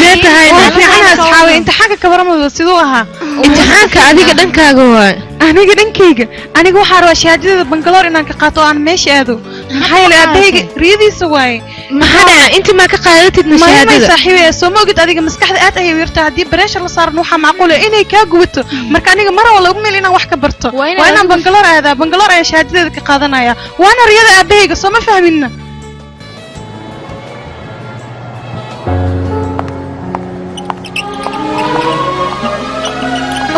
Sidee tahayna? Waa fiican asxaabi, imtixaanka kabaramada siduu ahaa? Imtixaanka adiga dhankaaga waay. Aniga dhankayga, aniga waxaa rabaa shahaadada Bangalore inaan ka qaato oo aan meesha aado, maxaa yeelay aabahayga riyadiisa waaye. Maxaa dhaca inta maa ka qaadatidna maya may shahaadada? Saaxiibaya, soo ma ogid adiga maskaxda aad ayay u yartahay, haddii pressure la saaran waxaa macquul ah inay kaa gubato. Marka aniga mar walba ugu meel inaan wax ka barto Waa inaad waa inaan Bangalore aadaa, Bangalore ayaa shahaadadeeda ka qaadanaya, waana riyada aabahayga, soo ma fahminna?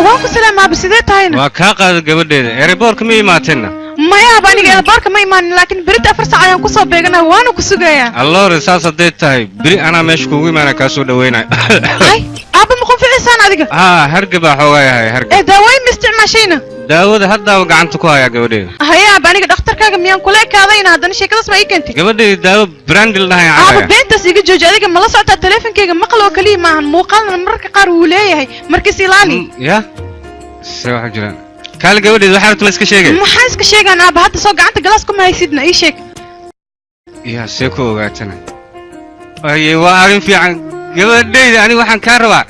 Waan ku salaamaaba, sidee tahayna? Waa kaa qaada gabadheeda, ereboorka ma imaatinna? Maya aba, aniga elbaarka ma imaanin, laakiin berita 4 saac ayaan kusoo beeganaa, waana ku sugayaa. Alloore, saas hadday tahay beri anaa meesha kuugu imaana, kaa soo dhaweynaya. Hay aaba, ma qunficiysaan adiga? Haa, hargabaa xoogaa yahay, hargab. Ee daawooyin ma isticmaashayna? Daawada haddaaba gacanta ku hayaa gabadheeda. Haye aaba, aniga dhakhtarkaaga miyaan kula ekaadayna? Haddana sheekadaas ma ii keentay? Gabadheeda daawo brandil dhahay aaba cabaya. Beentaas iga jooji. Adiga ma la socotaa taleefankayga maqal oo kaliya maahan, muuqaalna mararka qaar wuu leeyahay, markiis ilaali. Ya se waxa jiraan kaali gabadheeda, waxaa rabta ma iska sheegay. Maxaa iska sheegaan aaba? Hadda soo gacanta galaas kuma haysidna, ii sheeg. Ya see ku ogaatana? Aye, waa arrin fiican gabadheyda. Aniga waxaan kaa rabaa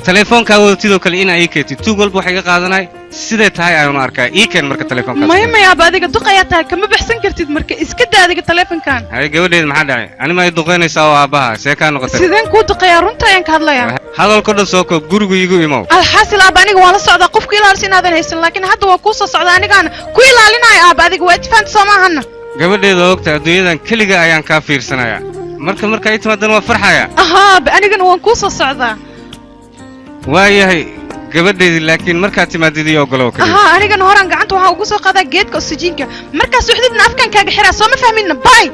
taleefoonkaa wadatidoo kale inaa ii keentid, tuug walba waxa iga qaadanay siday tahay ayaan arkaa. Ii keen marka taleefoonkaas. Maya maya aaba, adiga duq ayaa tahay, kama baxsan kartid, marka iska daa adiga taleefankan. Haye gabadheyda, maxaa dhacay? Ani ma i duqaynaysaa oo aabbaha see kaa noqotay? Sideen kuu duqayaa? Runta ayaan ka hadlayaa. Hadalko dhan soo koob, gurigu iigu imow. Alxaasil aaba, aniga waan la socdaa qofku ilaalisa inaadan haysan, laakiin hadda waa kuu soo socdaa, anigaana ku ilaalinaayo aaba. Adiga waa idfaanta soo maahana? Gabadheeda, ogta adduunyadan keliga ayaan kaa fiirsanayaa, marka marka ay timaadana waa farxaya. Ahaa aaba, anigana waan kuu soo socdaa. Waayahay gabadheydii, laakiin markaad timaadid ii ogolow kaliya. Ahaa, anigana horaan gacanta waxaan ugu soo qaadaa geedka oksijiinka, markaa suxdidna afkan kaaga xiraa, soo ma fahminna? Bay.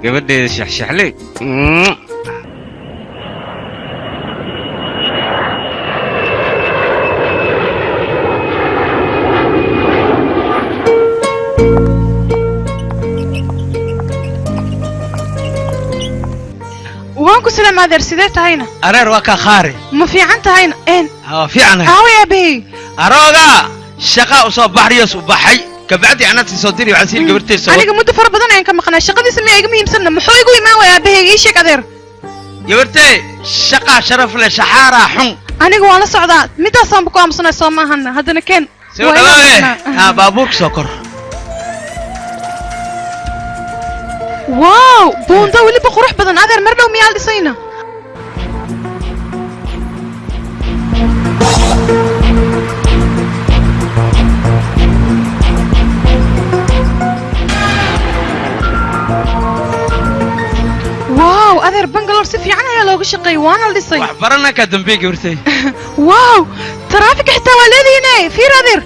Gabadheeda shaxshaxley. Waan ku salaam adeer, sidee tahayna? Areer waa kaa khaari. Ma fiican tahayna een? Waa fiicanahay. Aaway aabahey? Arooga shaqa u soo baxriyos u baxay, kabacdi anad sii soo diri, waxaan sii gabartay soo. Aniga muddo fara badan ayaan ka maqnaa, shaqadiisa miyaa iga muhiimsanna? Muxuu igu imaan waaya aabaheyga? Ii sheeg adeer. Gabartay, shaqa sharaf leh, shaxaaraa xun. Aniga waan la socdaa, midaasaanba ku aamusanay, soo maahana? Haddana keen. Soo Waa inaan dhawaawe maqnaa. Ha, baabuurka soo kor. Wow, buundo weliba qurux badan adeer, mar dhow miyaa la dhisayna? Wow adeer, Bangalore si fiican ayaa looga shaqeeyay, waana la dhisay. Wax barana ka dambeey gabartay. Wow, taraafika xitaa waa leedihiine, fiir adeer.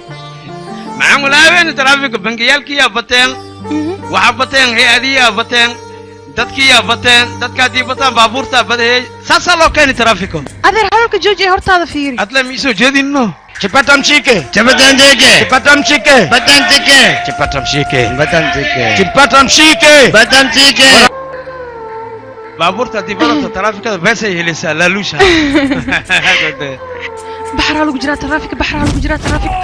Maxaan walaabeen taraafika, bangiyaalkiyaa bateen, waxaa bateen hay-adiyaa bateen, dadkiyaa bateen, dadka haddii bataan baabuurtaa badayay, saasaa loo keeni taraafiko. Adeer, hadalka jooji ee hortaada fiiri. Adle ma isoo jeedinno. Chipatamshike. Chipatamshike. Chipatamshike. Batamshike. Chipatamshike. Batamshike. Chipatamshike. Batamshike. Baabuurta haddii badato taraafikada beesay helaysaa laaluusha. Baxraa lagu jiraa taraafika, baxraa lagu jiraa taraafika.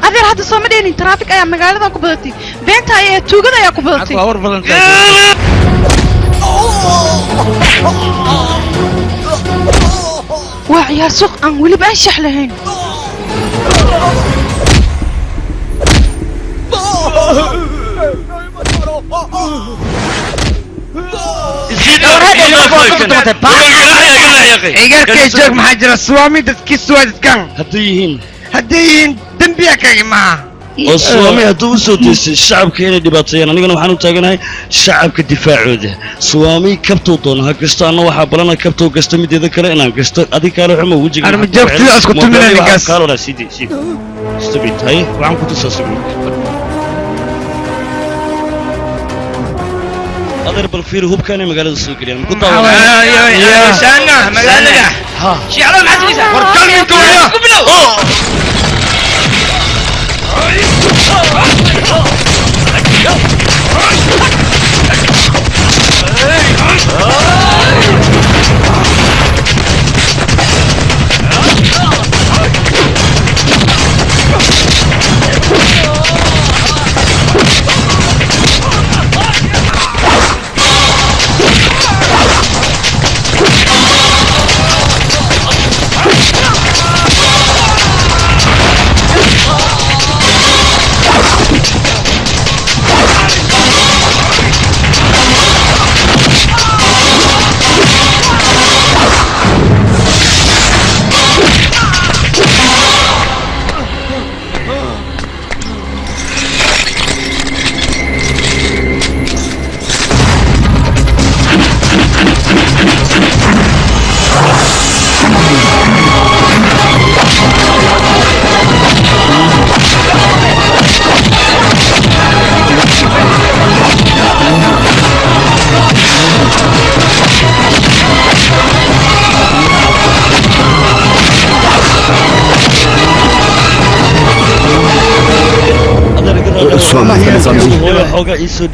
Adeer, hadda soo ma dheenin taraafik ayaa magaaladan ku badatay? Beenta ayaa tuugada ayaa ku badatay. Waa war badan. Waa ciyaar suuq aan weliba anshax lahayn. Cigaarkay joog, maxaa jira suwaami dadkiisu waa dadkan hadday yihiin hadday yihiin dembiya kaga maha. Oo suwaami hadduu u soo deystay shacabka inay dhibaateeyaan, anigana waxaan u taaganahay shacabka difaacooda. Suwaami kabtuu doono ha gasto, anna waxaa balana kabtuu gasto mideeda kale inaan gasto. Adig kaale xumo wejiga. Arma joogtida isku tumina ninkaas. Kaalona sidi sidi stupid. Haye, waxaan ku tusaa sugni. Adeer bal fiiri hubkaanay magaalada soo geliyaan ku Sana magaalada shiiclo maxaad sugaysaa war kalminka waya ku bilow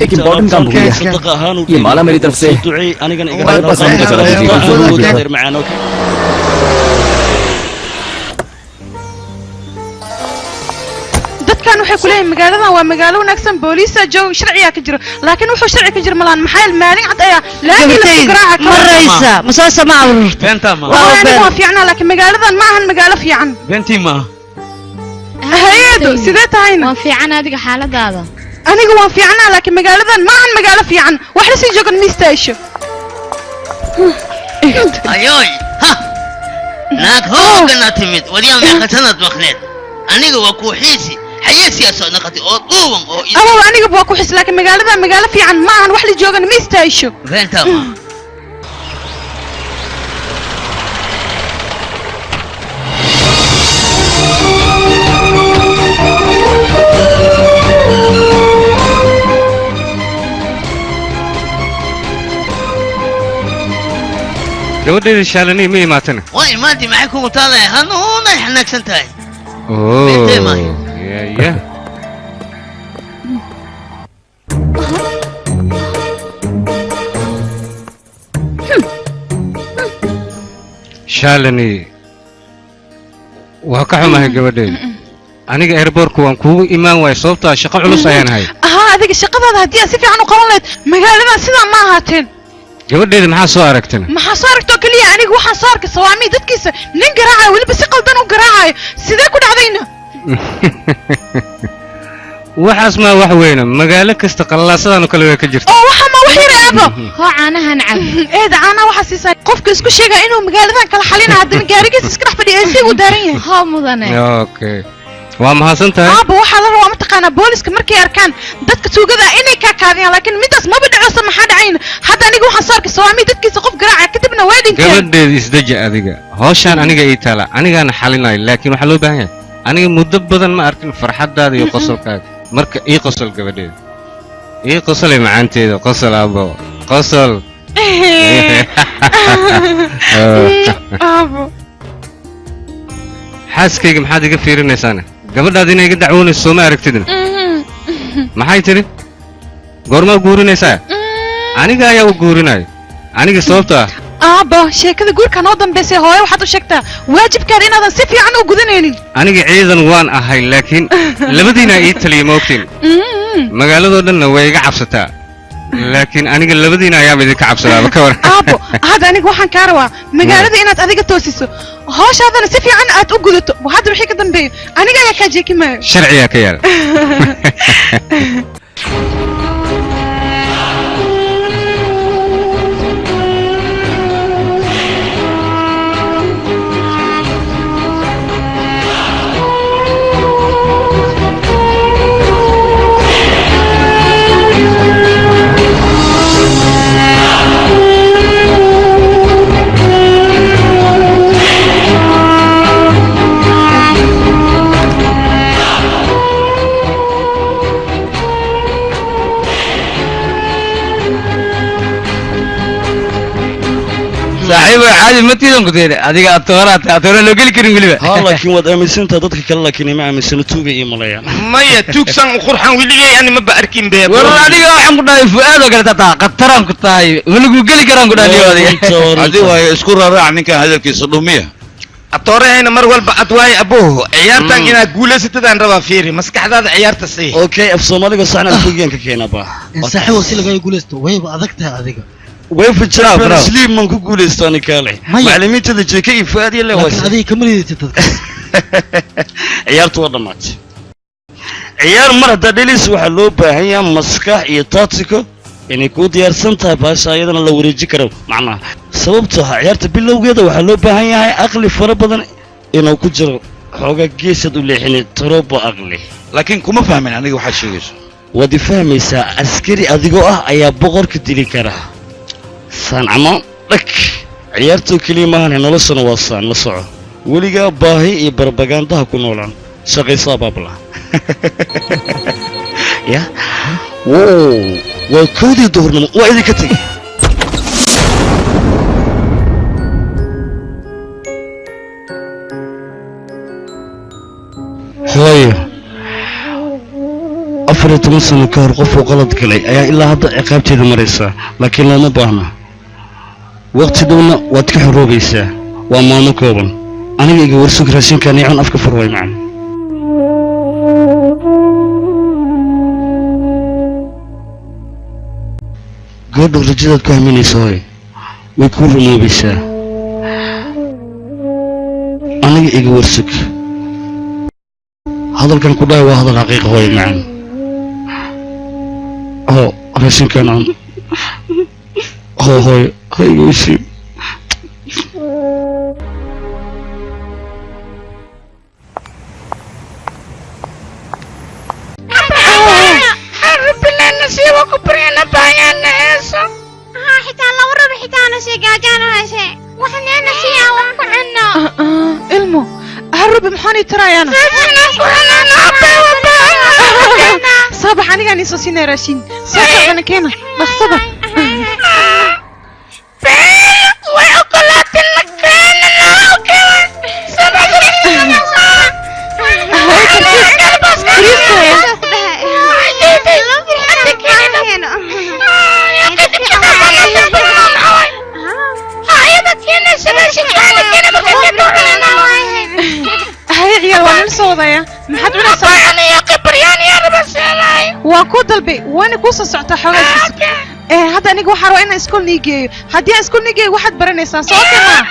एक इम्पोर्टेंट काम भूल गया। ये माला मेरी तरफ से तुम्हारे पास आने का जरा दीजिए। Dadkan waxay ku leeyihiin magaaladan waa magaalo wanaagsan, booliisa jooga, sharciyaa ka jiro, laakiin wuxuu sharci ka jiro malaan. Maxaa yeelay maalin cad ayaa laamiga la isku garaaca ka maraysa masaasa ma aruurta. Beentaa ma Wallahi aniga waa fiicnaa, laakiin magaaladan ma ahan magaalo fiican. Beentii ma Hay-adu sidee tahayna? Waan fiican, adiga xaaladaada? Aniga waan fiicnaa, laakiin magaaladan ma ahan magaalo fiican, wax la sii joogan ma istaasho. Ayoy ha naag hoogana timid waryaa meeqa sanad maqneed aniga waa kuu xiisi xayeesiyaa soo naqatay oo duuban oo Awow, aniga waa ku xis, laakiin magaaladan magaalo fiican ma ahan, wax la joogan ma istaasho. Beentaa ma Gabadhayda Shaalani ma imaatana? Waa imaantii, maxay kugu taalaya hanuunay xanaagsan tahay? Oh. Beentay maayo. Ya ya Shaalani, waa ka xumahay gabadhayda, aniga airportka waan kuugu imaan waaya sababtoo ah shaqo culus ayaan hay. Ahaa, adiga shaqadaada haddii aad si fiican u qaban lahayd magaaladan sidaa ma ahaateen. Gabadhayda maxaa soo aragtana? Maxaa soo aragtoo keliya? Aniga waxaan soo arkay sawaamii dadkiisa nin garaacayo, weliba si qaldan u garaacayo. Sidee ku dhacdayna? Waxaas maa wax weyna, magaalo kasta qallalaasadaan oo kale way ka jirta. Oo waxa ma wax yar aabo. Hoo, caanahan cab. Eeda, caanaha waxaa siisaa qofka isku sheegaya inuu magaaladan kala xalina, haddana gaarigiisa iska dhex fadhiya ee uu daaran yahay. Hoo mudane. Okay, waa mahadsan tahay. Aaba, waxaa la rabaa mataqaanaa booliska markay arkaan dadka tuugada ah inay kaa kaadiyaan, laakiin midaas maba dhacosa. Maxaa dhacayna hadda? Aniga waxaan soo arkay sawaamii dadkiisa qof garaaca, kadibna way dhinteen. Gabadheeda isdeji adiga, hawshaan aniga ii taala, anigaana xalinayo, laakiin waxaa loo baahan yahay aniga muddo badan ma arkin farxaddaada iyo qosolkaaga. Marka ii qosol gabadheeda, ii qosolay macaanteeda, qosol aabo, qosol. Aabo. Xaaskayga maxaad iga fiirinaysaana? Gabadhaad inay iga dacwoonayso sooma aragtidna? Maxay tidhi? Goormaa guurinaysaa? Aniga ayaa u guurinayo aniga sababto ah Aabo, sheekada guurka noo dambaysay. Hooyo waxaad u sheegtaa waajibkaada inaadan si fiican u gudanaynin. Aniga ciidan waan ahay, laakiin labadiinaa ii taliya, ma ogtiin? Magaaladoo dhanna way iga cabsataa, laakiin aniga labadiina ayaaba idinka cabsadaaba, ka war. Aabo, hadda aniga waxaan kaa rabaa magaalada inaad adiga toosiso, hawshaadana si fiican aad u gudato. Hadda wixii ka dambeeyo aniga ayaa kaa jeekimaayo. Sharciyaa ka yaala. Saaxiib caadi ma tiidan ku tiiri adiga atooraat atoora loo geli karin weliba. Ha, laakiin waad aaminsantahay dadka kale, laakiin ima aaminsano, tuuga iyo maleeyaan. Maya, tuugsan u qurxan weligay ani maba arkin be. War adiga waxaan ku dhahay Fuaad oo kale tataa khataraan ku tahay, ma lagu geli karaan ku dhahay adiga. Adi waayo isku raraac ninkan hadalkiisa dhumiya. Atoorahayna mar walba ad waaye abuhu ciyaartan inaad guulaysatadaan rabaa, fiiri maskaxdaada ciyaarta sii. Okay, af Soomaaliga saxna alfugiyan ka keenaa ba. Saaxiib, si lagaa guulaysto wayba adag tahay adiga. UEFA Champions League man ku guuleystaan kale. Macallimiinta JK iyo Fuad iyo laakiin Lewis. Adiga kama liidatid dadkaas. Ciyaartu waa dhamaatay. Ciyaar mar haddaa dhelis waxaa loo baahan yahay maskax iyo taatiko inay kuu diyaarsan tahay, baasha ayadana la wareeji karo macnaha, sababtoo ah ciyaarta bilowgeeda waxaa loo baahan yahay aqli fara badan inuu ku jiro, xoogaa geesaad u leexinay tarobo aqli. Laakiin kuma fahmin aniga waxaad sheegayso. Waad i fahmaysaa, askari adigoo ah ayaa boqorka dili kara saancamo dhag. Ciyaartoo keliya maahane, noloshana waa saan la soco. Weligaa baahi iyo barbagandaha ku noolaan, shaqayso abaabla ya wow. Waa 1dii duhurnimo, waa idinka tegay. Hooyo, 14 sano ka hor qofuu qalad galay ayaa ilaa hadda ciqaabteeda maraysaa, laakiin looma baahna. Waqti dhowna waad ka xoroobaysaa, waa maalmo kooban. Aniga iga warsug, raashinkaan icun, afka fur way macan. Goordhow rajadaad ku haminaysa hooy way kuu rumoobaysaa. Aniga iga warsug, hadalkan ku dhahay waa hadal xaqiiqa. Hooy macan, hoo raashinkaan cun. Hoo hooyo, ha iga wasiib. Xitaa laba rabo, xitaa na sii gaajaan hayse waxna siiyaa wax ku cunno. Ilmo harubi maxaan ii tarayaana? Sabax anigaan iisoo siinaya raashin, soo socdana keena dhaqsada. Way ogolaatay la keenana. Haye ciyaal, waa nala soo wadaya. Maxaad cunaysaa? Waa kuu dalbay, waana kuu soo socotaa xoogaa iska. Ee hadda aniga waxaa rabaa inaan iskool nii geeyo. Haddii aan iskool nii geeyo waxaad baranaysaan soo okay maa?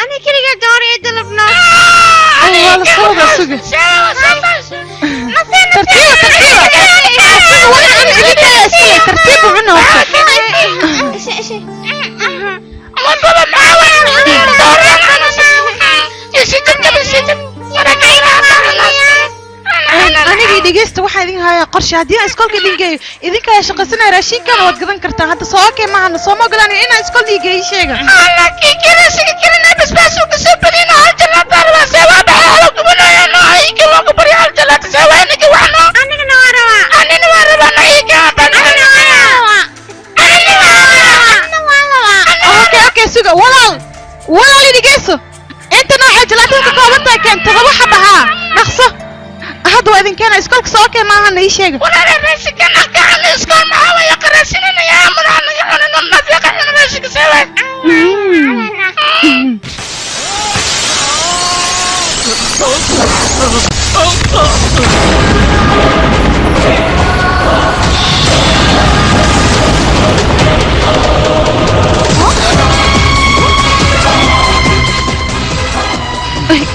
Ani keliga doori ee dalabno. Waa la soo wadaa, suga. Tartiiba tartiiba, suga, waa cuna idinka ayaa iskale, tartiib u cuna horta. Anigii dhegeysta, waxaa idin hayaa qorshe. Haddii aan iskoolka idin geeyo idinka ayaa shaqaysanaya, raashinkana waad gadan kartaa. Hadda soo okay maahana? Sooma ogolaanayo inaan iskool ii geeyo, sheega. Okay okay, suga walaal, walaal i dhegeyso. Inta noocee jalaatada ka kooban tahay keen, 7 xaba. Haa, dhaqso. Hadda waa idin keena iskoolka, soo okay maahana? Ii sheega.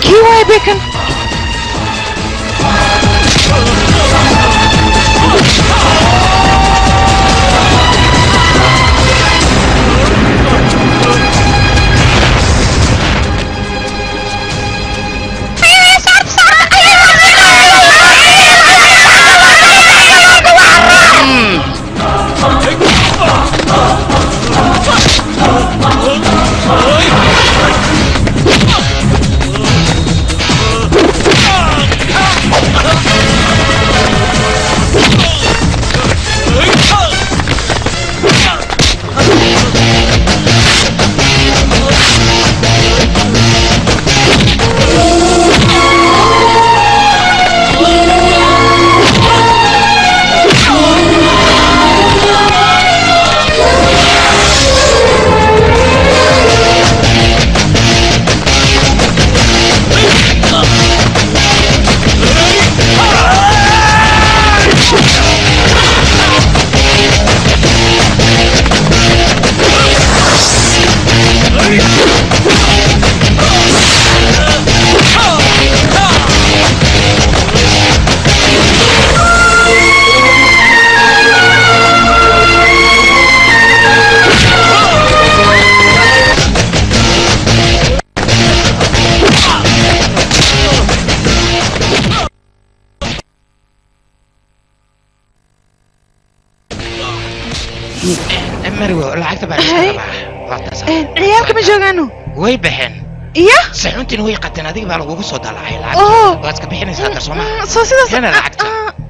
Kii waay bekan? Marwo lacagta baa iska rabaa. Waa taas. Ciyaalka ma joogaano? Way baxeen. Iya? Saxuuntiin way qateen, adiga baa lagugu soo dalacay Oh. lacagta. Waad iska bixinaysaa hadda soo maha. Soo sidaas Keena lacagta.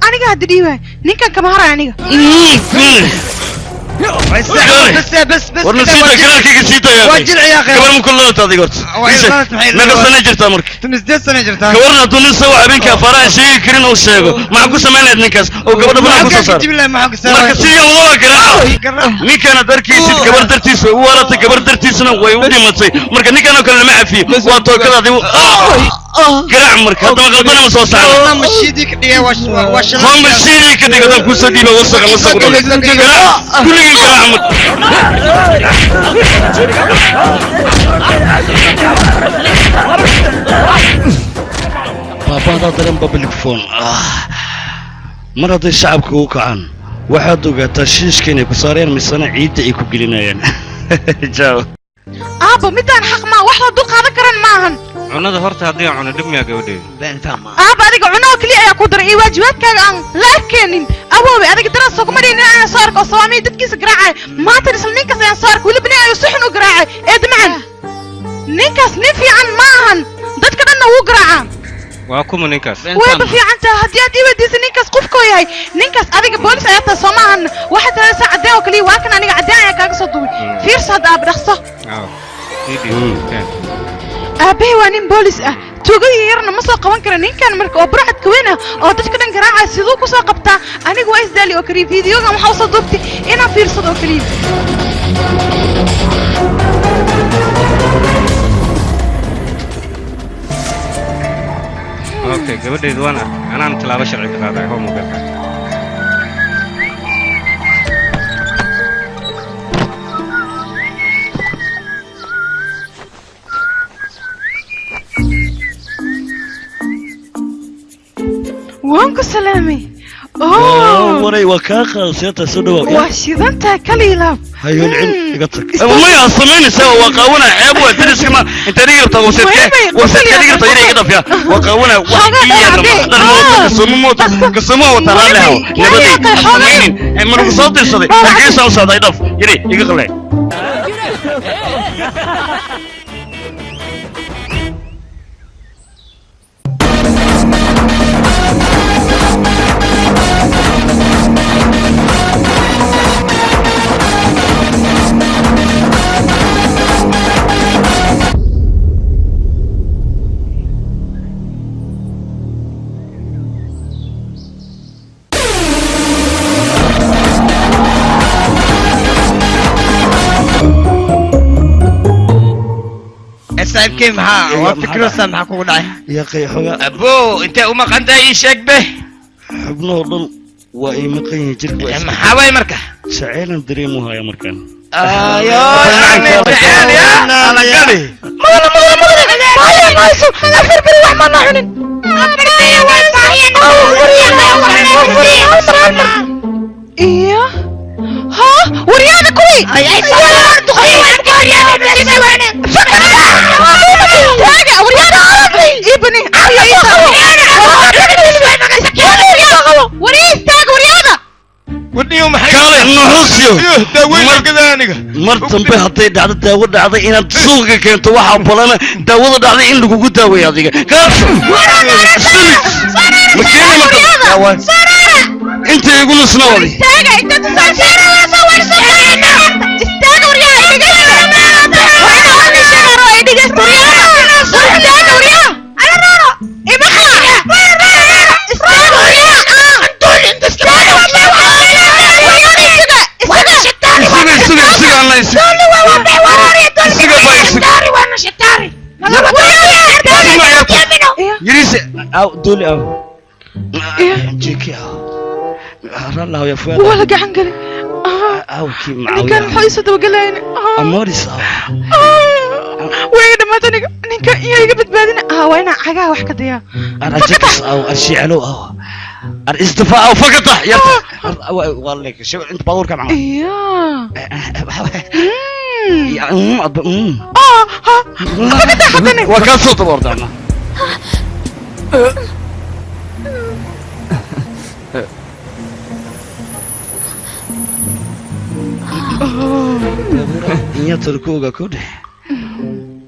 Aniga hadda dhiibaay ninkan kama haray aniga. بس بس بس warna siida garaalkayga sii daya Waa jilci yaa akhi. gabar ma kulladata adiga horta Waa Ii sheeg, qalad maxay meeqa sano jirtaa marka 8 sano jirtaa gabarna hadduu nin soo habeenka afaaraha sheegi karin uu sheego maxaa ku samayn lahayd ninkaas oo gabadha banaan kusoo saar marka sidii wadaba garaaca ninkana darkiisid gabar dartiis way u waratay gabar dartiisna way u dhimatay marka ninkan oo kale lama cafiyo waa tookadaadi garaac marka haddama qaldana ma soo saara mashiidii ka dhigay waa shalay ma mashiidii ka dhigay haddaan kuusoo dhiiba wasaqa wasaq u dhalay garaac kulligii garaac marka baabadaa dareen public phone mar hadday shacabka u kacaan waxaad ogaataa shiishka inay ku saareen misana ciidda ay ku gelinayaan jaaw aabbo midaan xaq maa wax la dul qaadan karan maahan Cunada horta haddii aan cuno dhib miyaa gabadheeda? Aabba adiga cuno oo keliya ayaa ku daray iyo waajibaadkaaga aan la arkeenin. Awoowe adiga daraas soo kuma dhihin in aan soo arko oo sawaamiya dadkiisa garaacay maanta isla ninkaas ayaan soo arkay weliba nin ayuu si xun u garaacay eed macan ninkaas nin fiican ma ahan dadka dhanna wuu garaacaa. Waa kuma ninkaas? Wayba fiican tahay haddii aad ii weydiisa ninkaas qofkoo yahay ninkaas adiga boolis ayaa tahay soo maahan waxaad tahay caddeen oo keliya waa kan aniga caddeen ayaa kaaga soo duubay fiirso hadda aaba dhaqso. Aaw, ii dhiib, keen. Aabbahay waa nin boolis ah tuugadii yarna ma soo qaban kara ninkan marka oo burcadka weyn ah oo dadka dhan garaacaya siduu ku soo qabtaa anigu waa isdaali oo keliya fiidiyogan waxaa usoo duubtay inaan fiirsado oo keliya. Okay, gabadheedu waan arkay. Anaan tallaabo sharci ka qaaday hoo mobilka. Waan ku salaamay. Oh, waray waa kaa qaadasayata soo dhawaw waa shidantahay kaliilaab. Hayoon cil iga tag maya samaynaysaa waa qaawana ceeb waa dariska ma inta dhigi rabtaa waseedke waseedke dhigi rabtaa inay iga dhafiya waa qaawana wax iya dhan moota kasuma moota kasuma wata raalli hawo nabaday ha samaynin marku soo dirsaday hargeysa u socday dhaf yiri iga qalay Saaxiibkay maxaa waa fikiraysaa maxaa kugu dhacay? Ya qay xogaa Abbo intee u maqan tahay ii sheeg be. Xubnahoo dhan waa ay maqan yihiin jirka waa Maxaa waay marka? Jacaylan dareemu haya markaan. Ayo, jacayl ya alagali. Mudane mudane mudane maya mayso afar beri wax maana cunin. Iyo ha waryaada kuwii taaga waryaada ibni wariya istaaga waryaada. Kaale nuxuusyo mar dambe hadday dhacdo daawo dhacday inaad suuqa keento waxaa balana daawada dhacday in lagugu daaweeyo adiga kaabso ma keeni marka inta igu nusna wadi istaaga inta istaaga waryaha dhegeysta waryaha istaaga waryaha imaqa istaaga waryaha istaaga isuga isuga isuga anna isuga isuga ba isuga yiriise aw dooli aw jeki aw rallahu ya fuad waa la gacan galay aw kii ninkan macaawiya muxuu iisoo dabagalayn amoris aw way dhamaatay aniga ninkan iyo iga badbaadina waa inaan cagaha wax ka dayaa ar ajakas aw ar shiicalow aw ar isdifaa aw fakatax yarta والله شو انت باور كان معاه iya وكان صوت برضه عنا Inyatar ku ogaa ku dheh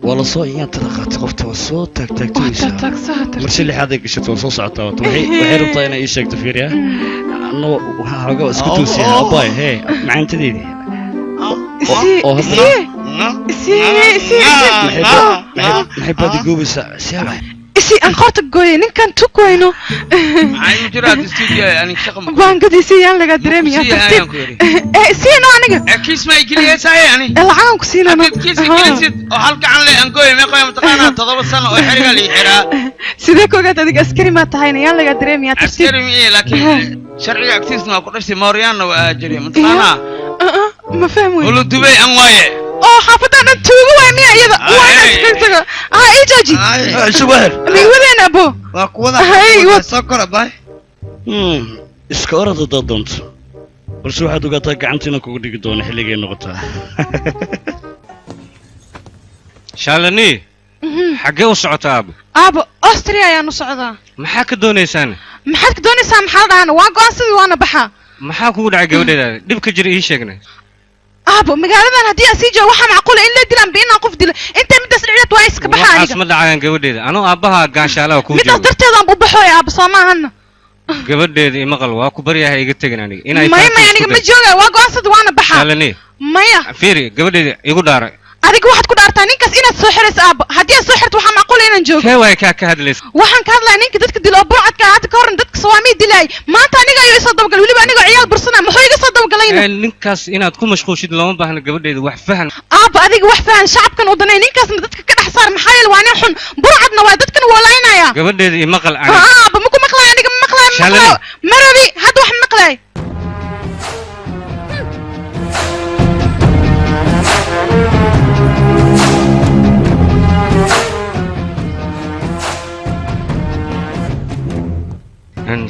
waa la soo inyatar qaatay qofta waa soo taagtaagtaysaa marsi lixaad ay gashato waa soo socotaa wato waxay rabtaa inay ii sheegto fiiriya anna waxaa xoogaa isku toosiyaa abaay hee macaantadeedii oo haddana maxay baadi goobaysaa siyaabay isi aan qoorta gooyay ninkan tukwayno maxaa jiraa studio ani shaqo baangadiisi yaan laga dareemayaa tartiib ee siino aniga kiis ma igiliyay ani lacagan ku siinano kiis igilisid oo hal gacan leh aan gooyay meeqa mataqaanaa 7 sano oo xiriga li xiraa sidee ku ogaad adiga askari ma tahayna yaan laga dareemayaa tartiib askari ma laakiin sharciga agtiisna waa ku dhashay Mooryaanna waa jiray mataqaanaa ma fahmo ulu dubay an waaye oo xaafadan dhan tuugo waay miya iyada waa inaad iskaga tago aa ii jooji subax miiwadeen abo waa kuwada soo kora baay iska orad haddaad doonto balse waxaad ogaataa gacantiina kugu dhigi doono xilligay noqotaa Shalini xaggee u socotaa aabo aabo Austria ayaan u socdaa maxaa ka doonaysaan maxaad ka doonaysaa maxaa la dhahaana waa go'aan sidii waana baxaa maxaa kugu dhacay gabadheeda dhibka jira ii sheegnay aabo magaaladan haddii aan sii joogo waxaa macquula in la dilaan ba inaan qof dilo intay midaas dhicdeed waa iska baxa waxaas aniga ma dhacayaan gabadheeda anuu aabbaha gaashaalaha kuu midaas joogo darteedaan u baxooy aabo soo maahana gabadheeda imaqal waa ku baryahay iga tegin aniga inay maya maya aniga ma joogayo waa go'aan sidii waana baxaa Shalini maya fiiri gabadheeda igu dhaaray adiga waxaad ku dhaartaa ninkaas inaad soo xirayso aabo haddii aad soo xirto waxaa macquula inaan joogo kee waay kaa ka hadlaysa waxaan ka hadlayaa ninka dadka dilo oo burcadka ah hadda ka horna dadka sawaamii dilaayay maanta aniga ayuu isoo dabagalay weliba anigoo ciyaal bursana muxuu iga soo dabagalayna ninkaas inaad ku mashquushid looma baahna gabadheeda wax fahan aaba adiga wax fahan shacabkan u danay ninkaasna dadka ka dhex saar maxaa yeele waa nin xun burcadna waa dadkan waa laynaya gabadheeda imaqal aniga aaba maku maqlayo aniga ma maqlayo ma maqlayo ma rabi hadda wax ma maqlayo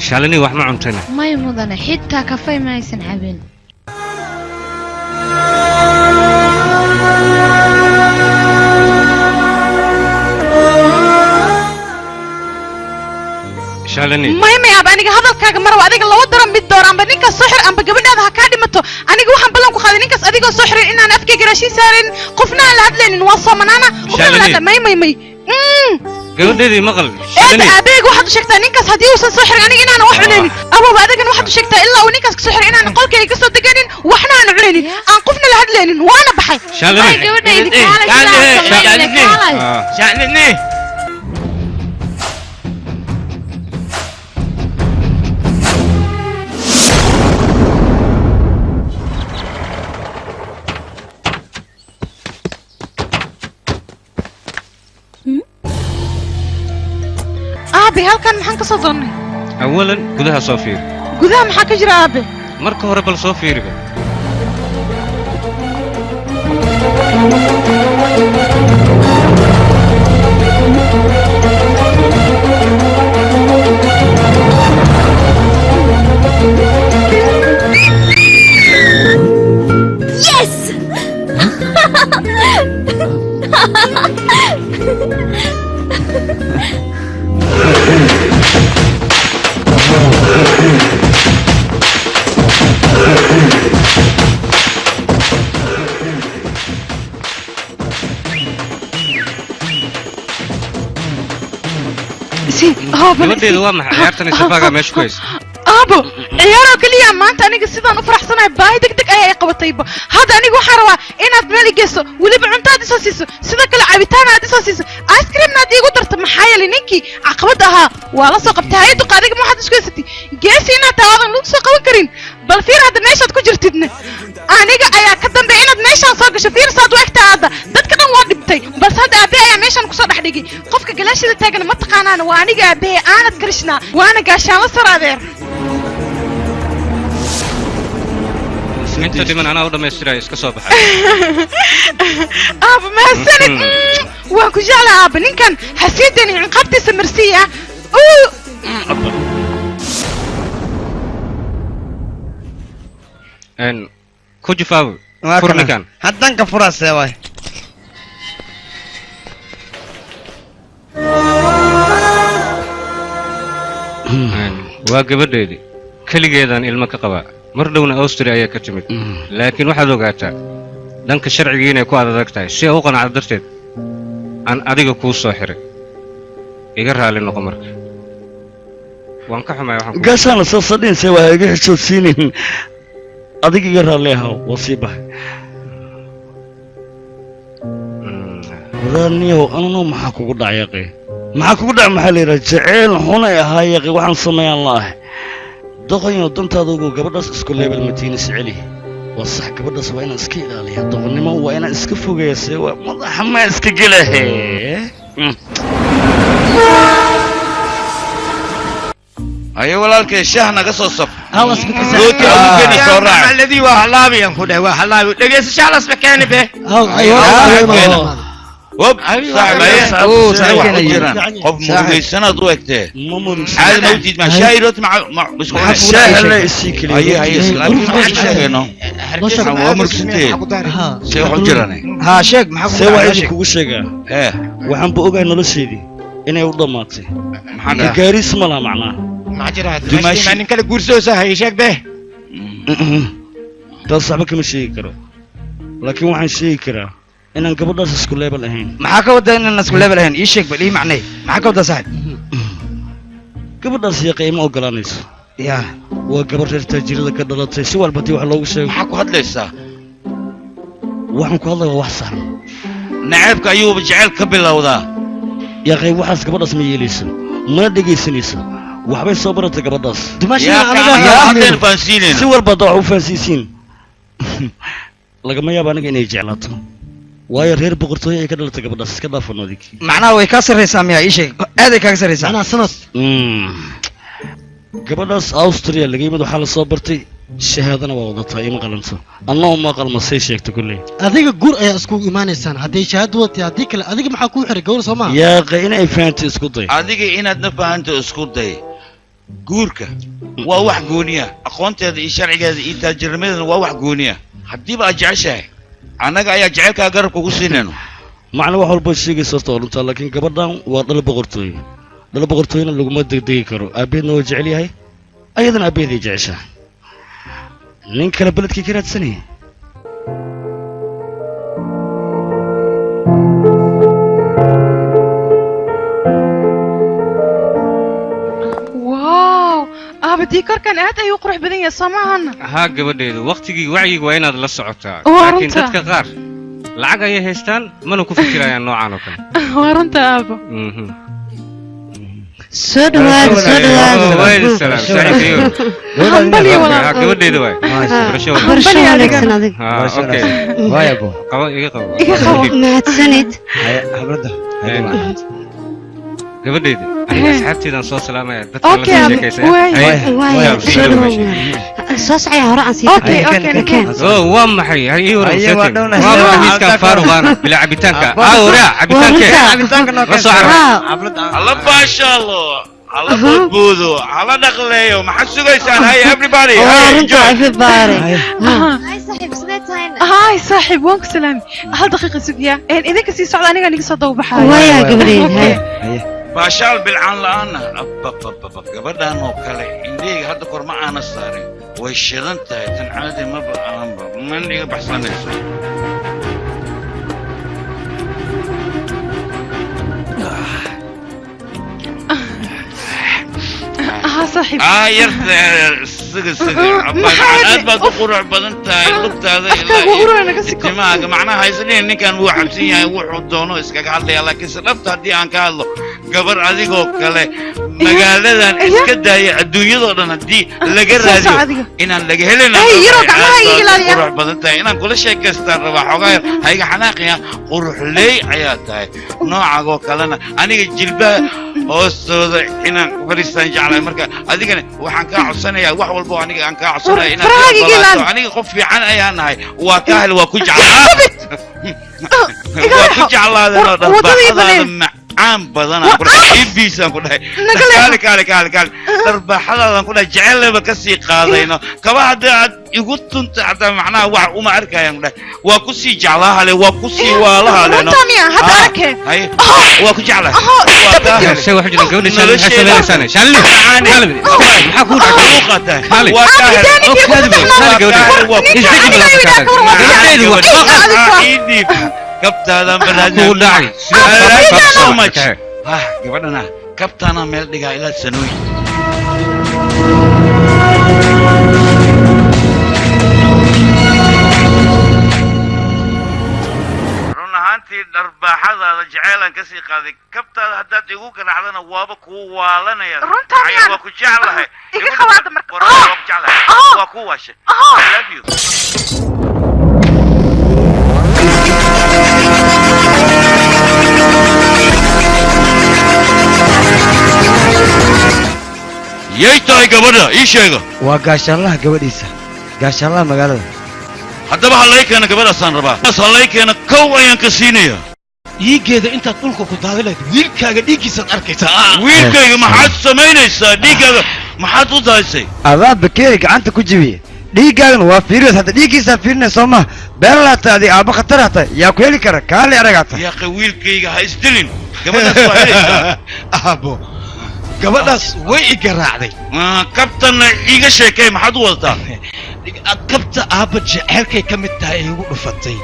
Shalini wax ma cuntayna may mudane xitaa kafay ma aysan cabin Shalini may may aaba aniga hadalkaaga marwa adiga laba daran mid door amba ninkaas soo xir amba gabadhaada ha kaa dhimato aniga waxaan ballan ku qaaday ninkaas adigoo soo xirin inaan afkayga raashin saarin qofna aan la hadlaynin waa soomanaana qofna aan la hadla may may may gabadheedii maqal eed aabeeg waxaad u sheegtaa ninkaas haddii uusan soo xirin aniga inaanan wax cunaynin awooba adigana waxaad u sheegtaa ilaa uu ninkaas ka soo xiray inaanan qolkayga ka soo deganin waxna aanan cunaynin aan qofna la hadlaynin waana baxay Shalini aabe halkan maxaan ka soo doonnay awalan gudaha soo fiiri gudaha maxaa ka jira aabe marka hore bal soo fiiriba Yes! Gabadheeda waa maxay ciyaartan isafaagaa meesha ku haysa aabo ciyaaroo keliya maanta aniga sidaan u faraxsanahay baahi degdeg ayaa i qabatayba hadda aniga waxaan rabaa inaad meel i geyso weliba cunto aad isoo siiso sidoo kale cabitaan aad isoo siiso ice creamna aad iigu darto maxaa yeelay ninkii caqabadda ahaa waa la soo qabtay hay duqa adiga ma waxaad isku haysatay geesi inaad tahay aadan lagu soo qaban karin bal fiir hadda meeshaad ku jirtidna aniga ayaa ka dambeeya inaad meeshaan soo gasho fiir saad u egtaa hadda dadka dhan waa dhibtay balse hadda aabe ayaa meeshaan kusoo dhex dhigay qofka galaashida taagana ma taqaanaana waa aniga aabehe aanad karishnaa waana gaashaanla sar adeer inta dhiman anaa u dhammaystiraya iska soo baxay aaba mahadsanid waan ku jeclaa aaba ninkan hasiidani ciqaabtiisa marsiiya ku jifaabo fur ninkan haddan ka furaasee waay waa gabadheedii keligeedaan ilmo ka qabaa Mar dhowna Austria ayaa ka timid. Laakiin waxaad ogaataa dhanka sharciga inay ku adag tahay si ay u qanacdo darteed aan adiga kuu soo xiray. Iga raali noqo marka. Waan ka xumahay waxaan ku gaashaana soo sadhinsay waa iga xishoodsiinin adiga iga raalli ahaw waa sii baxay waraaniyow anano maxaa kugu dhacay yaqi maxaa kugu dhacay maxaa la yidhaha jaceyl xunay ahaa yaqi waxaan sameeyaan la ahay doqonyo dantaada ugu gabadhaas isku leebel matiinis celi waa sax gabadhaas waa inaan iska ilaaliyaa doqonnimo waa inaan iska fogeeya see waa madaxa maa iska gelahe. Ayo walaalkay shaah naga soo saf rooti abu geni soo raac alladii waa halaabi aan ku dhahay waa halaabi dhegeyso shaah lasma keeni be wab saaxiib qof murugaysanaad u egtee caadi ma utiid ma shaah rooti ma shaah la isii keliya haye haye laakiin maxaan sheegayno waa murugsantee see wax u jiraan haa sheeg maxaa see waa idin kugu sheegaa waxaan ba ogahay nolosheedii inay u dhammaatay maxaa gaariis ma laha macnaha maxaa jira dumaashii nin kale guursoosa hay sheeg be taas waxba kama sheegi karo laakiin waxaan sheegi karaa inaan gabadhaas isku leebel ahayn. Maxaa ka wadaa inaan isku leebel ahayn ii sheeg bal ii macnay maxaa ka wadaa saaxiib gabadhaas yaqa ima ogolaanayso yaa waa gabar reer taajirada ka dhalatay si walba haddii wax loogu sheego maxaa ku hadlaysaa waxaan ku hadlayaa wax saxan naceebka ayuuba jecel ka bilowdaa yaqay waxaas gabadhaas ma yeelayso mana dhegaysanayso waxbay soo baratay gabadhaas si walba hadda wax u fahansiisiin lagama yaabo aniga inay jeclaato waayo reer boqortooyo ay ka dhalatay gabadhaas iska dhaafan adig macnaha way kaa sarraysaa miyaa ii sheeg aaday kaaga sarraysaa macnaha sanad gabadhaas Austria laga yimid waxaa la soo bartay shahaadana waa wadataa ima qalanto anna uma qalma say sheegto kulley adiga guur ayaa isku imaanaysaan hadday shahaado wadatay haddii kale adiga maxaa kuu xiray gawar soo maaha yaaqa inay fahanto isku day adiga inaadna fahanto isku day guurka waa wax gooniya aqoonteeda iyo sharcigeeda iyo taajirnimadeeda waa wax gooniya haddiiba aad jeceshahay annaga ayaa jecelkaa garabka ugu siinayno macna wax walba sheegaysa horta waa runtaa laakiin gabadhan waa dhal boqortooyo dhal boqortooyona laguma degdegi karo aabbeedna waa jecel yahay ayadana aabbeeday jeceshahay nin kale beledkii ka raadsanaya waaw aaba diikarkan aad ayuu qurux badan yahay soo maahana haa gabadheedu waqtigii wacyiga waa inaad la socotaa laakiin dadka qaar lacag ayay haystaan mana ku fikirayaan noocan oo kale waa runta aabo soo dhawaada soo dhawaada hambali walaal gabadheeda waay barasho wanaagsan adig qabo iga qabo iga qabo mahadsanid habrada gabadheeda aniga asxaabteedaan soo salaamaya dadka la soo sheekaysa soo socaya hore aan sii waa maxay hay ii waran seetin waa maxay miiskan faaruqaana bilaa cabitaanka aa cabitaankee la soo carra alla baashaalo alla boodboodo alla dhaqleeyo maxaad sugaysaan hay everybody runta everybody هاي صاحب وانك سلامي هل دقيقة سوقيا إذا كسي سعد أنا قاعد نقص ضوء بحالي ويا قبرين baashaal bilcaan la'aana gabadhan oo kale indhahayga hadda kor ma aana saarin way shidan tahay tan caadi maba ahanba man iga baxsanayso ها صاحب yarta siga siga aad baad u qurux badan tahay lugtaada ilaa macnaha haysanihin ninkan wuu cabsan yahay wuxuu doono iskaga hadlaya laakiin se dhabta haddii aan ka hadlo gabar adigoo kale magaaladan iska daaya adduunyadoo dhan haddii laga raadiyo inaan laga helin qurux badan tahay inaan kula sheekaystaan rabaa xoogaa yar hayga xanaaqaya quruxley ayaa tahay noocagoo kalena aniga jilbaha hoostooda inaan fariistaan jeclahay marka adigana waxaan kaa codsanayaa wax walba oo aniga aan kaa codsanaya inaad ogolaato aniga qof fiican ayaan nahay waa kaa hel waa ku jeclaa waa ku jeclaadeen oo dhan baaxadaada Macaan badan aan ku dhahay iibiisaan ku dhahay kaali kaali kaali kaali dharbaaxadaadaan ku dhahay jeceelleba ka sii qaadayno kaba haddii aad igu tunta xataa macnaha wax uma arkayaan ku dhahay waa ku sii jeclaahale waa ku sii waalahale Runtaa miya? Hadda arkay. Haye waa ku jeclahay waa kaa helay. Shay wax jiraan gabadha Shalini maxay samaynaysaa Shalini Shalini maxaa ku dhacay Kaali waa kaa helay oo kaadi Kaali gabadha isdegi Iidib kabtaadaan barnaamij ku dhacay so much ah gabadhana kabtaana meel dhigaa ilaa sanooyin. Run ahaantii dharbaaxadaada jeceylaan ka sii qaaday kabtaada haddaad igu garaacdana waaba kuu waalanaya. Runtaa Ay, waa ku jeclahay Iga qabaada marka. Waa ku jeclahay waa ku waashay. I love you. Yay tahay gabadha ii sheega. Waa gaashaanlaha gabadhiisa, gaashaanlaha magaalada. Haddaba ha lay keeno gabadhaasaan rabaa ha lay keeno kow ayaan ka siinaya. Dhiiggeeda intaad dhulka ku daadi lahayd wiilkaaga dhiiggiisaad arkaysaa. Wiilkayga maxaad samaynaysaa? Dhiiggaaga maxaad u dahaysay? Adaa bakeeri gacanta ku jibiye dhiiggaagana waa fiiriyood hadda dhiiggiisaa fiirinaya soo maha beerlaata adig aabba khatar hata yaa ku heli kara kaali aragaata. Yaaqe wiilkayga ha isdilin gabadhaas waa helaysaa. Aabo gabadhaas way i garaacday. Kabtanna iiga sheekay maxaad u wadataa? Kabta aabba jeceelkay ka mid tahay ay igu dhufatay.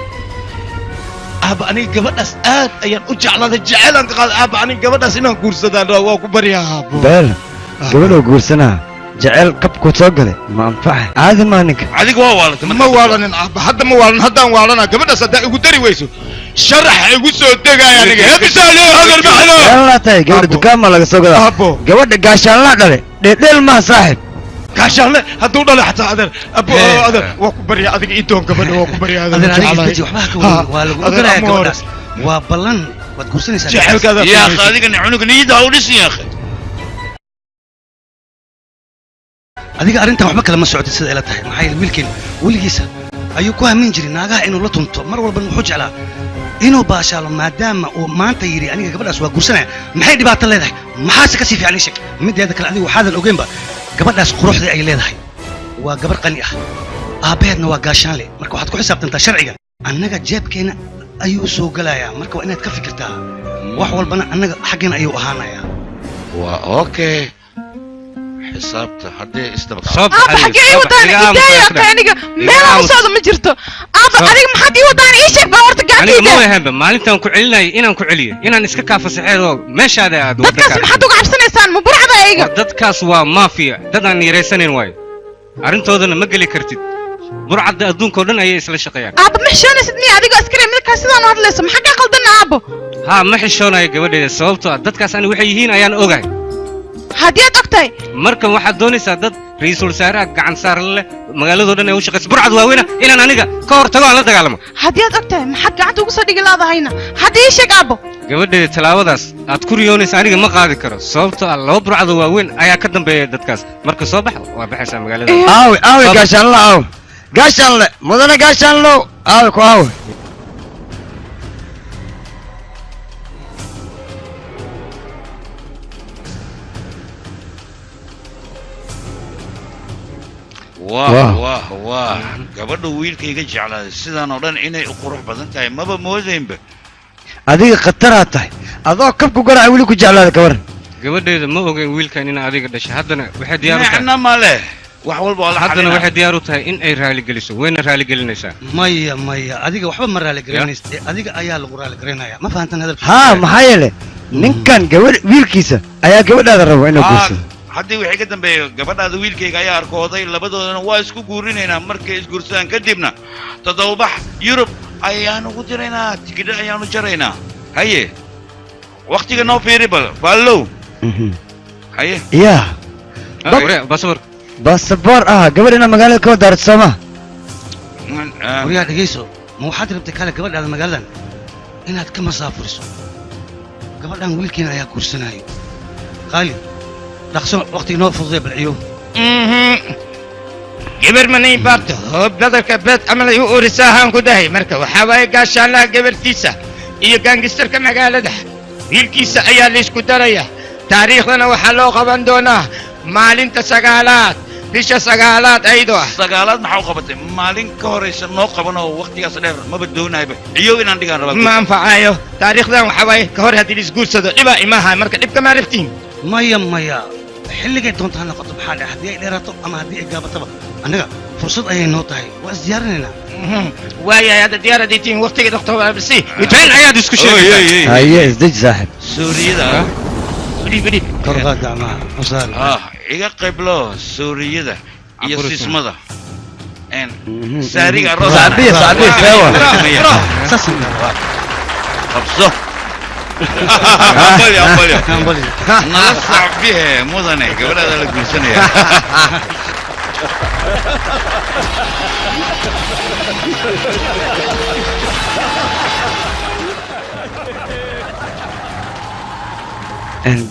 Aabba aniga gabadhaas aad ayaan u jeclaaday jeceylaan ka qaaday aabba aniga gabadhaas inaan guursadaan rabaa waa ku baryaa aabbo. Beel gabadhoo guursanaa jeceyl kabku soo galay ma anfaca caadi maa ninka. Adiga waa waalatay. Ma waalanin aabba hadda ma waalan haddaan waalanaa gabadhaas haddaa igu dari weyso sharax igu soo degaaya aniga hebisaale hadal maxno. Beellaa tahay gabadha dukaan maa laga soo gadaa gabadha gaashaanlaa dhale dheeldheel maha saaxib. Gaashaanle hadduu dhale xataa adeer abbo adeer waa ku baryaa adiga ii doon gabadha waa ku baryaa adeer. Adeer aniga isdeji waxba ha ka warin waa lagu ogolayaa gabadhaas waa ballan waad guursanaysaa. Jecelkaada yaa akhi adigana cunuga niyadda ha u dhisin yaa akhi. Adiga arrintan waxba kale ma socotid sida ila tahay maxaa yeelay wiilkeen weligiisa ayuu ku hamin jiray naagaha inuu la tunto mar walbana wuxuu jeclaa inuu baashaalo maadaama uu maanta yidhi aniga gabadhaas waa guursanaya maxay dhibaato leedahay maxaase ka sii fiican ii sheeg mideeda kale adigu waxaadan ogeynba gabadhaas quruxdii ay leedahay waa gabar qani ah aabbaheedna waa gaashaanle marka waxaad ku xisaabtantaa sharciga annaga jeebkeenna ayuu soo gelayaa marka waa inaad ka fikirtaa wax walbana annaga xaggeena ayuu ahaanayaa. Waa okay xisaabta haddii isdaba Aabba xaggee ii wadaan idaaya ka aniga meelaan u socdo ma jirto. Aabba adiga maxaad ii wadaan ii sheeg baa horta aniga ma gacantayda. wahanba maalintaan ku celinayay inaan ku celiyo inaan iska kaa fasaxeedoo meeshaada aad Dadkaas maxaad uga cabsanaysaan ma burcada iyaga? War dadkaas waa maafiya dad aan yaraysanayn waayo arrintoodana ma geli kartid burcadda adduunka oo dhan ayay isla shaqeeyaan. Aabba ma xishoonaysid miya adigoo askari midkaas sidaan u hadlayso maxaa kaa qaldan aabbo? Haa ma xishoonayo gabadheeda sababtoo ah dadkaas ani waxay yihiin ayaan ogahay. Haddii aad og tahay markan waxaad doonaysaa dad ra'iisul wasaaraha gacan saar leh magaaladoo dhan ay u shaqayso burcad waaweyna inaan aniga ka hor tago aan la dagaalamo. Haddii aad og tahay maxaad gacanta ugu soo dhigi laadahayna hadda ii sheeg aabbo. Gabadheeda tallaabadaas aad ku riyoonaysa aniga ma qaadi karo sababtoo ah laba burcadoo waaweyn ayaa ka dambeeya dadkaas marka soo bax waa baxaysaa magaalada. Aawe aawe gaashaanla aawe gaashaanle mudane gaashaanlow aawe ku aawe. Wah wah wah gabadha wiilkayga jeclaaday sidaan oo dhan inay u qurux badan tahay maba moodaynba. Adiga khataraa tahay adoo kabku garaaca weli ku jeclaada gabar. Gabadheeda ma ogeyn wiilkan in adiga dhashay haddana waxay diyaar u tahay micna ma leh wax walba waa la haddana xalinaa. Waxay diyaar u tahay in ay raaligeliso wayna raaligelinaysaa. Maya maya adiga waxba ma raaligelinaysa adiga ayaa lagu raaligelinaya ma fahantan hadalkiisa. Haa maxaa yeelay ninkan gabadh wiilkiisa ayaa gabadhaada rabo inuu guursado. Haddii wixii ka dambeeya gabadhaada wiilkayga ayaa arkooday labadoodana waa isku guurinaynaa markay isguursadaan kadibna toddobabax Yurub ayaanu ugu diraynaa tigidho ayaanu jaraynaa haye waqtiga noo fiiri bal faallow haye. Yaa basaboor basaboor ah gabadh inaa magaalada ka wadaarto soo ma. Waryaa dhegayso ma waxaad rabtay kale gabadhaada magaaladan inaad ka masaafuriso gabadhan wiilkiina ayaa guursanaayo qaali dhaqso waqtiga noo fududee balciyo. Gabar manay baabto hoob badarka beed camal ay u urisaa ahaan ku dahay marka waxaa waaye gaashaanlaha gabartiisa iyo gaangistarka magaalada. Wiilkiisa ayaa laysku daraya. Taariikhdana waxaa loo qaban doonaa maalinta 9aad bisha 9aad ayadoo ah. 9aad maxaa u qabatay? Maalin ka horaysa noo qaban oo waqtigaas dheer maba doonayba. Ciyow inaan dhigaan rabaa. Ma anfacayo. Taariikhdan waxaa waaye ka hor haddii laisguursado dhibaa imaha, marka dhibka maa rabtiin. Maya maya, xilligay doonta ha noqoto, maxaa dhaca haddii ay dheeraato ama haddii ay gaabataba annaga fursad ayay noo tahay, waa isdiyaarinaynaa. Waayahay, hadda diyaar haddii tihiin waqtigii dhaqto bisi. Been ayaad isku sheegaysaa. Haye, isdeji saaxib. Suuriyada. Kor qaad gacmaha usaar. Ah, iga qayblo suuriyada iyo sismada. En saariga aroos. Sacbiya, sacbiya, sewa. Qabso. Hambalyo, hambalyo. Nala sacbihe mudane, gabadhaada la guursanaya.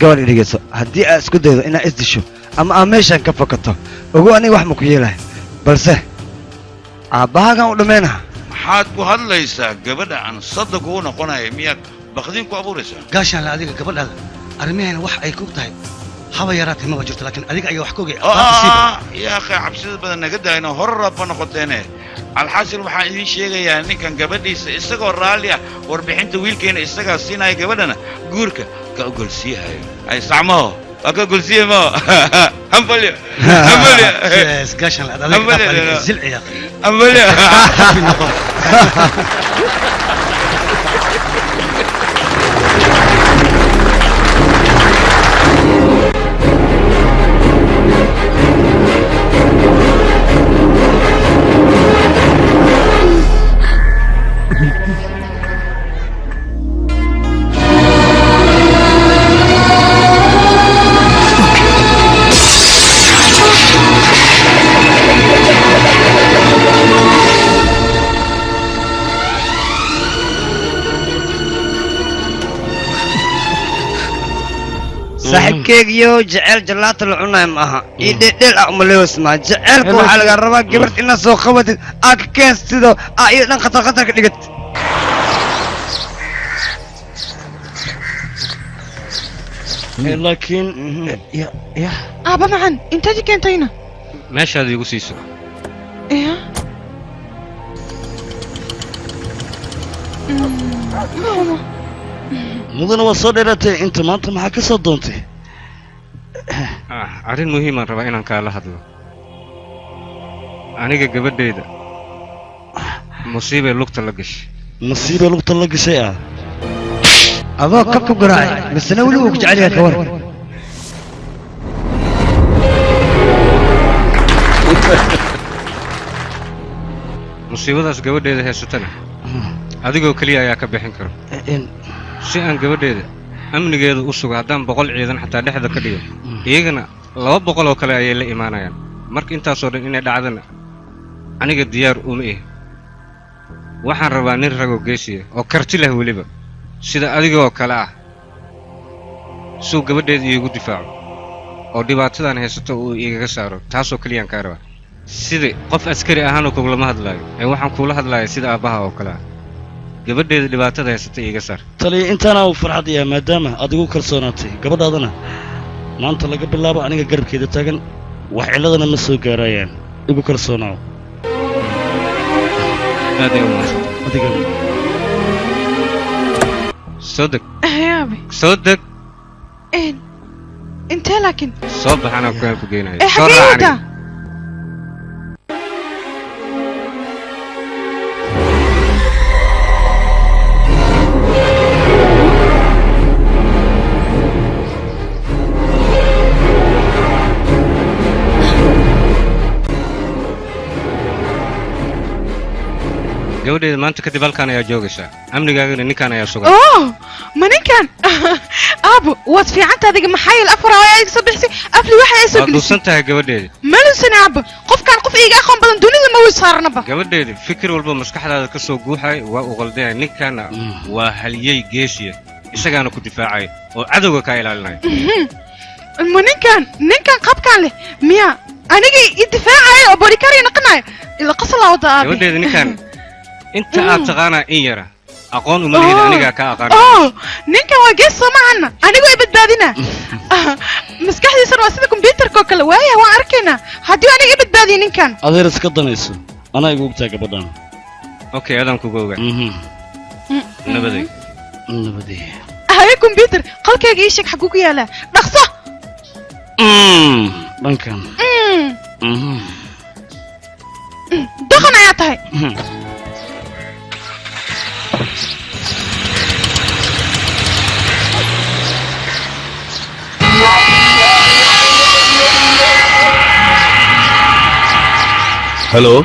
Gabadh dhegeyso, haddii aad isku daydo inaad isdisho ama aad meeshan ka fakato, ogow aniga wax ma ku yeelahay, balse aabbahaagan u dhammaynaha. Maxaad ku hadlaysaa? Gabadha aan sadda kugu noqonaya miyaad baqdin ku abuuraysaa? Gaashaan la, adiga gabadhaada arrimahayna wax ay ku tahay haba yaraatay maba jirto, laakiin adiga ayaa wax ka ogay. Yaa akhi, cabsida badan naga daayno, horarabba noqoteene. Alxaasil waxaan idiin sheegayaa ninkan gabadhiisa isagoo raalli ah warbixinta wiilkeena isagaa siinaya, gabadhana guurka ka ogolsiihayo. Ay sacmaho waa ka ogolsiiya maho. Hambalyo, hambalyo. Gaashaan la, adiga zilci ya akhi. Hambalyo. Saaxiibkeygiyo, jeceyl jalaata la cunayo ma aha iyo dheeldheel ah umaleos maa. Jeceylka waxaa laga rabaa gabadh inaad soo qabatid, aad ka keensido, aa iyo dhan khatar khatar ka dhigat. Laakiin ya Aaba macan, inteed i keentayna? Meeshaad iigu siiso. Ya ma hubo. Mudana, waa soo dheeraatay inta maanta, maxaa ka soo doontay? Arrin muhiimaan rabaa inaan kaala hadlo. Aniga gabadhayda musiibay lugta la gashay. Musiibay lugta la gashay ah? Adoo kab ku garaacay misena weli wuu ku jecel yahay, ka war. Musiibadaas gabadheeda haysatana adigoo keliya ayaa ka bixin karo. Si aan gabadheeda amnigeeda u sugo, haddaan 100 ciidan xataa dhexda ka dhigo, iyagana 200 oo kale ayay la imaanayaan. Marka intaasoo dhan inay dhacdana aniga diyaar uma ihi. Waxaan rabaa nin ragoo geesiya oo karti leh, weliba sida adigoo kale ah, suu gabadheeda iigu difaaco oo dhibaatadan haysato uu igaga saaro. Taasoo keliyaan kaa rabaa. Sida qof askari ahaanoo kugulama hadlaayo ee waxaan kuula hadlaaya sida aabbaha oo kale ah. Gabadheeda dhibaatada haysata iiga saar. Taliya, intaana uu farxad yahay maadaama aad igu kalsoonaatay. Gabadhaadana maanta laga bilaabo aniga garabkeeda taagan, wax cilladana ma soo gaarayaan, igu kalsoonaaw. Aad ay u mahadsantahay. Adiga Soo deg. Yaabi. Soo deg. Intee laakiin? Soo bax, anaa ku geynayo. Ee Soo xaggee raac wadaa? Aniga. Gabadheeda maanta kadib halkaan ayaa joogaysaa, amnigaagana ninkaan ayaa sugan. Oh, ma ninkan? Aabo, waad fiicanta adiga, maxaa yeele afar ayaa iga soo bixisay afli waxa ay soo Waad gelisay. dhuusan tahay gabadheeda. Malusan aabo, qofkaan qof iiga aqoon badan dunida ma way saaranaba. Gabadheeda, fikir walba maskaxdaada ka soo guuxay waa uu qaldaya. Ninkaana waa haliyey geesiya, isagaana ku difaacaya oo cadowga kaa ilaalinaya. Ma ninkan, ninkan qabkaan leh miya aniga i difaacaya oo bodyguard noqonaya? Ila qasala wada aabe. Gabadheeda, ninkan inta aad taqaanaa in yara. Aqoon uma lihid, anigaa ka aqaan. Oh, ninkan waa gees soo maahana, anigu ay badbaadina. Maskaxdiisana waa sida kombyuutarka oo kale. Waaya, waan arkaynaa haddii aniga i badbaadiyo ninkan. Adeer, iska danayso, anaa igu ogtaa gabadhan. Okay, adaan kuga ogaa. Nabaday. Nabaday. Haye kombyuutar, qolkayga ii sheeg xaguu ku yaalaa, dhaqso. Dhankan. Doqon ayaa tahay. Hello.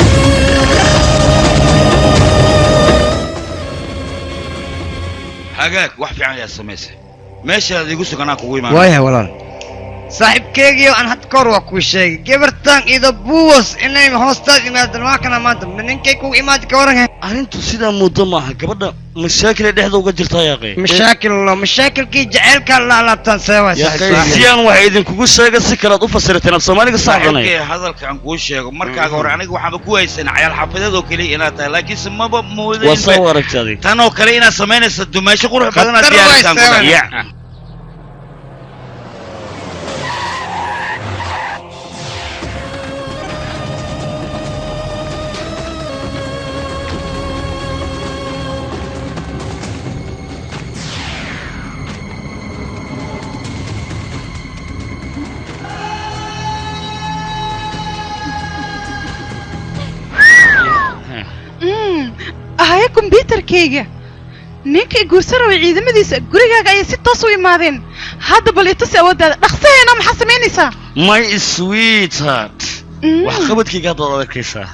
Hagaag, wax fiican ayaa samaysay. Meeshaad igu suganaa kugu imaan. Waayahay walaal, saaxiibkeygiyo aan had kahor waa kuu sheegay gabartan ida buwas inay hoostaad imaadan. Waa kana maanta ninkay kugu imaadi, ka waran? Arrintu sidaa muddo maaha, gabadha mashaakilay dhexda uga jirtaa, yaaqay. Mashaakil lo mashaakilkii jaceylkaa la alaabtaan see waay. Si aan wax idinkugu sheega, si kalead u fasirateen af Soomaaliga saxdanay. Saaxiibkay, hadalka aan kuu sheego, markaaga hore aniga waxaanba ku haysan cayaal xaafadeed oo keliya inaad tahay, laakiinse maba moodayn waa soo aragtay adig tan oo kale inaad samaynaysa. Dumaasho qurux badan aad Khatar waay, diyaarisaan ku Seven. dhahay. Haye kombyuutarkayga, ninka i guursan rabay ciidamadiisa gurigaaga ayay si toos u imaadeen. Hadda bal itusi awooddaada, dhaqsaheena, maxaa samaynaysaa? My sweetheart, wax qabadkayga haddaad arkaysaa.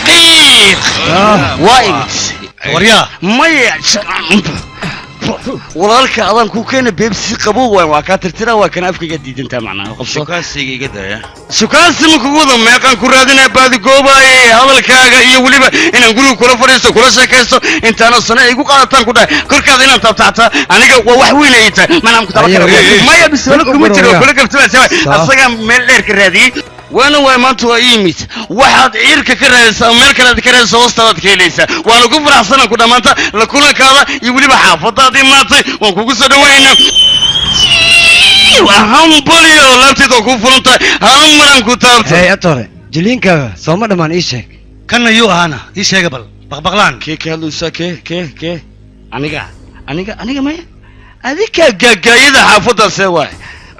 Qiiq waa imid. Waryaa. Maya, walaalka adaan ku keena Pepsi qabow waay, waa kaa tirtiraa, waa kana afkayga diidantaa macnaha qabso. Shukaansiga iga daya. Shukaansi ma kugu wada? Meeqaan ku raadinaa, baadigoobaye hadalkaaga iyo weliba inaan guriga kula fadhiisto, kula sheekaysto, intaana sano ay igu qaadataan ku dhahay korkaada inaan taabtaabtaa aniga waa wax weyn ay tahay manaan ku taba kara. Maya, bisoolo kuma jiro, kula kabtabaa asagaa meel dheer ka raadiyey, waana waay maanta waa ii yimid. Waxaad ciirka ka raadaysaa, meel kale aad ka raadaysaa, hoostaadaad ka helaysaa. Waana ku faraxsanaan ku dhammaanta la kulankaada iyo weliba xaafadaadii maantay waan kugu soo dhawaynaa. Hambalyo, laabteed waa kuu furan tahay, hal maraan ku taabto. Hey atore, jiliinkaaga sooma dhammaan, ii sheeg. Kanna yuu ahaana, ii sheega bal baqbaqlaan. Kee ka hadlaysaa? Kee kee kee? Aniga aniga aniga maya, adinkaa gaagaayada xaafadaasee waay,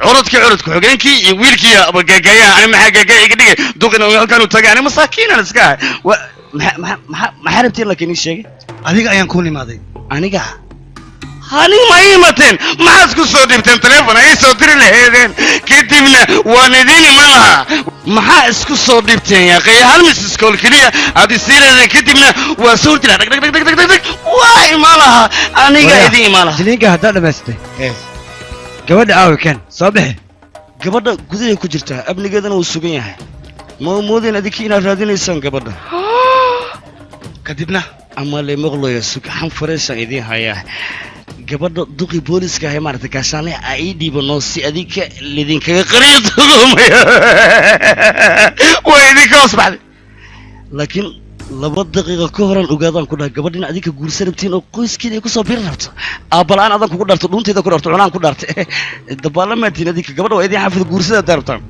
curadkii, curadka xogeenkii iyo wiilkii aba gaagaayaha. Ani maxaa gaagaaya iga dhigay? Duqina halkaan u tagay, ani masaakiinaan iska ahay. Wa maxaa maxaa maxaa maxaa rabtiin laakiin ii sheegay? Adiga ayaan kuu nimaaday. Aniga aniga ma ii imateen? Maxaad ku soo dhibteen? Teleefon ay soo diri laheedeen, kadibna waan idiin iman lahaa. Maxaa isku soo dhibteen yaaqay? Hal miss call keliya aad isii leedeen, kadibna waa soo dira, dhag dhag dhag dhag dhag dhag, waa imaan lahaa aniga, idiin imaan lahaa. Jiliinka haddaad dhamaystay, gabadha aawi, ken soo bixi. Gabadha gudahay ku jirtaa, amnigeedana wuu sugan yahay. Ma moodeen adinkii inaad raadinaysaan gabadha? Kadibna ama le maqlayo sugxan fareeshaan idiin hayaa. Gabadha duqi booliska ahay maaragtay gaashaanle a ii dhiibano si adinka lidinkaga qariyo dugumaya, waa idinka hoos baxday. Laakiin 2 daqiiqo ka horaan ogaadaan ku dhahay gabadh in adinka guursan rabtiin oo qoyskeeda ay kusoo biri rabto. Aabbalaan adan kugu dharto, dhuunteeda ku dharto, cunaan ku dhartay, dabaalamaantiin adinka gabadha waa idin xaafida, guursada haddaa rabtaan.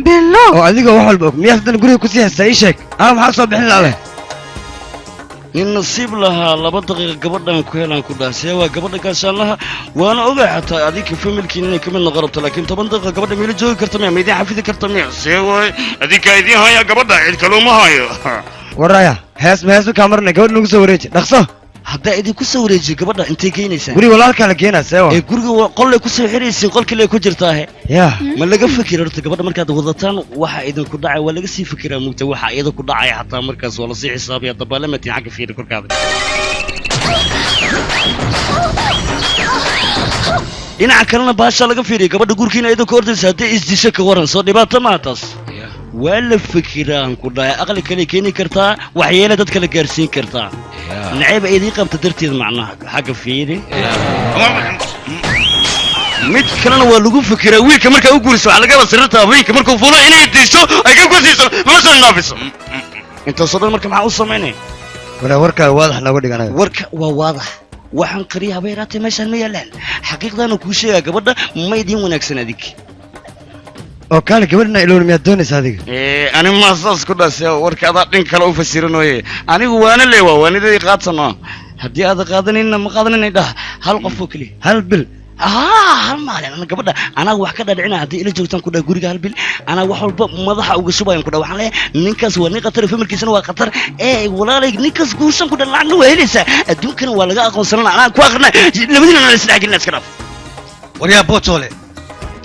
Bello. Oo adiga wax walba og, miyaad haddana guriga kusii haystaa? Ii sheeg, aa maxaa soo bixin la'le? Nin nasiib lahaa 2 daqiiqo gabadhan ku helaan ku dhaasay waa gabadha gaashaanlaha waana ogaa xataa adinka familkiin inay ka mid noqon rabto laakiin 10 daqiiqo gabadha meelo joogi karta miya ma idiin xafidi karta miya see waay adinka idiin haya gabadha cid kaluma hayo waraya hees ma heesu kaamarna gabadh nagu soo wareeji dhaqso haddaa idinku soo wareejiyo gabadha intay geynaysaan guri walaalkaa la keenaa see waa ee guriga waa qollay ku soo xiraysiin qol kale ku jirtaahe yaa ma laga fikir horta gabadha markaad wadataan waxa idinku dhacay waa laga sii fikiraa mugta waxa iyada ku dhacaya xataa markaas waa lasii xisaabaya dabaalamatiin xagga fiiri korkaada dhinaca kalena baasha laga fiiriyo gabadha gurkiina iyada ku ordaysa haddii isdisho ka waran soo dhibaato maaha taas waa la fikiraan ku dhahay aqli kale keeni kartaa waxyeele dadka la gaarsiin kartaa nacayb ay idiin qabta darteed macnaha xagga fiiri mid kalena waa lagu fikiraa wiilka markaa u guuriso waxaa laga yaabaa sariirta haweenka markuu fulo inay disho ay ka gosiiso nolosha naafiso intaasoo dhan marka maxaa u samaynaya walaa warkaa waadax nooga dhiganayo warka waa waadax waxaan qariya haba yaraatee meeshaan ma yaalaan xaqiiqdaana kuu sheegaa gabadha ma idiin wanaagsan adig oo kaale gabadhna ilowna miyaad doonaysa adiga ani ma saas ku dhaasay warka adaa dhin kale u fasiranoye anigu waana leewaa waanidadii qaatano haddii aada qaadanayna ma qaadanayna dhah hal qof oo keliya hal bil hal maalin ana gabadha anaa wax ka dhadhicina haddii ila joogtaan ku dhaha guriga hal bil anaa wax walba madaxa uga shubayan ku dhaha waxaan leeyahay ninkaas waa nin khatar familkiisana waa khatar ee walaalay ninkaas guursan ku dhaha lacagna waa helaysaa adduunkana waa laga aqoonsanana anaa ku akhrina labadiina anaa isdhex gelina iska dhaaf waryaa bootoole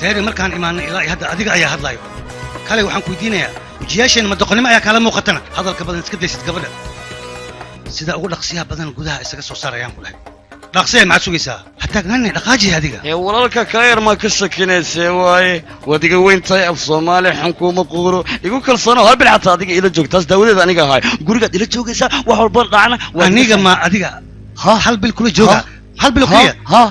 teeri markaan imaanay ilaa hadda adiga ayaa hadlayo kale waxaan ku weydiinayaa wejiyaasheena madoqonnimo ayaa kaala muuqatana hadalka badan iska daysid gabadha sida ugu dhaqsiyaha badan gudaha isaga soo saarayaan ku dhahay dhaqsiya maxaad sugaysaa ha taagnaanay dhaqaajiya adiga ee walaalka kaa yar maa ka shakinaysee waaye waad iga weyn tahay af soomaali xun kuuma quuro igu kalsoono hal bil xataa adiga ila joog taas daawadeeda aniga ahay gurigaad ila joogaysaa wax walba dhacna aniga ma adiga hal bil kula jooga hal bil kaliya ha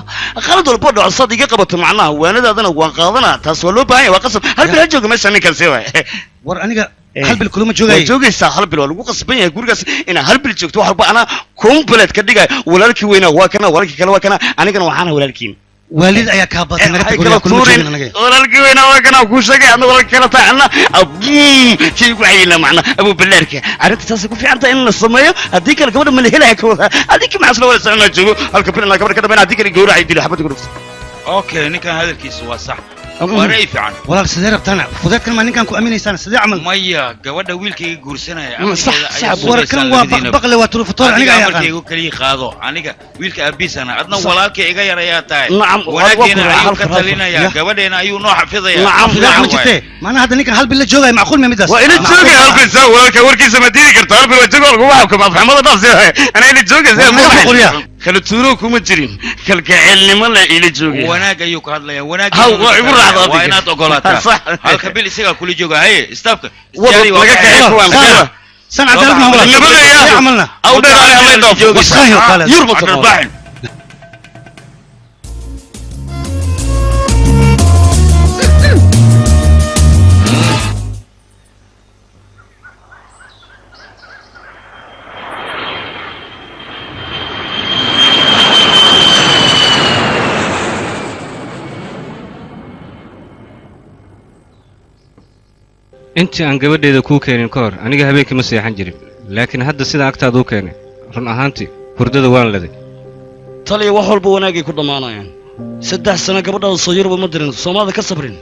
qalad walba dhaco sad iga qabato macnaha waanadaadana waan qaadanaa taas waa loo baahan yahay waa qasab hal bil ha jooga meesha ninkan see waaye war aniga hal bil kulama joogay waa joogaysaa hal bil waa lagu qasban yahay gurigaas inaa hal bil joogto wax walba anaa complete ka dhigay walaalkii weynaa waa kana walaalkii kale waa kana anigana waxaan ahay walaalkiin waalid ayaa kaa batay naga tag guriga kulama joogin anaga walaalkii weynaa waa kana kuu sheegay adna walaalkii kale tahay anna abuum kii ugu xayina macna abuu balaarka arrinta taasay ku fiican tahay in la sameeyo haddii kale gabadha ma la helaya ka wada adinka maxaa isla wada soconaa joogo halka bil inaa gabadha ka dhamayna haddii kale gowracay dilo xabadda ku dhufto okay ninkan hadalkiisa waa sax waa ra'yi fiican walaal sidee rabtaana fudeedkan maa ninkan ku aaminaysaan sidee camal maya gabadha wiilkayga guursanaya war kan waa baqbaqle waa turufatoor aniga ayaa aqaan amarkaygu kaliya qaado aniga wiilka aabiisana adna walaalkay iga yar ayaa tahay nacam wanaageena ayuu ka talinaya gabadheena ayuu noo xafidaya nacam ma jirtee maana hadda ninkan hal bil la joogaya macquul ma midaas waa ila joogaya hal bil saa walaalka warkiisa ma diidi karto hal bil waa jooga laguma xukuma afxumada dhaafsi anaa ila joogaysa kala tuuro kuma jirin kalgaceelnimo la ila joogay wanaag ayuu ka hadlayaa wanaag waa igu raacda waa inaad ogolaataa halka bil isagaa kula jooga haye staafka laga kaxay kuwaan san cadaalad ma walaal nabadaya camalna aw dheeraanay alla dhaafo wasqaayo kale yurba cabdilbaaxin intii aan gabadheeda kuu keenin ka hor aniga habeenkii ma seexan jirin laakiin hadda sida agtaada u keenay run ahaantii hurdada waan laday taliya wax walba wanaagay ku dhammaanayaan 3 sano gabadhaada soo yarba ma dirin soomaalida ka sabrin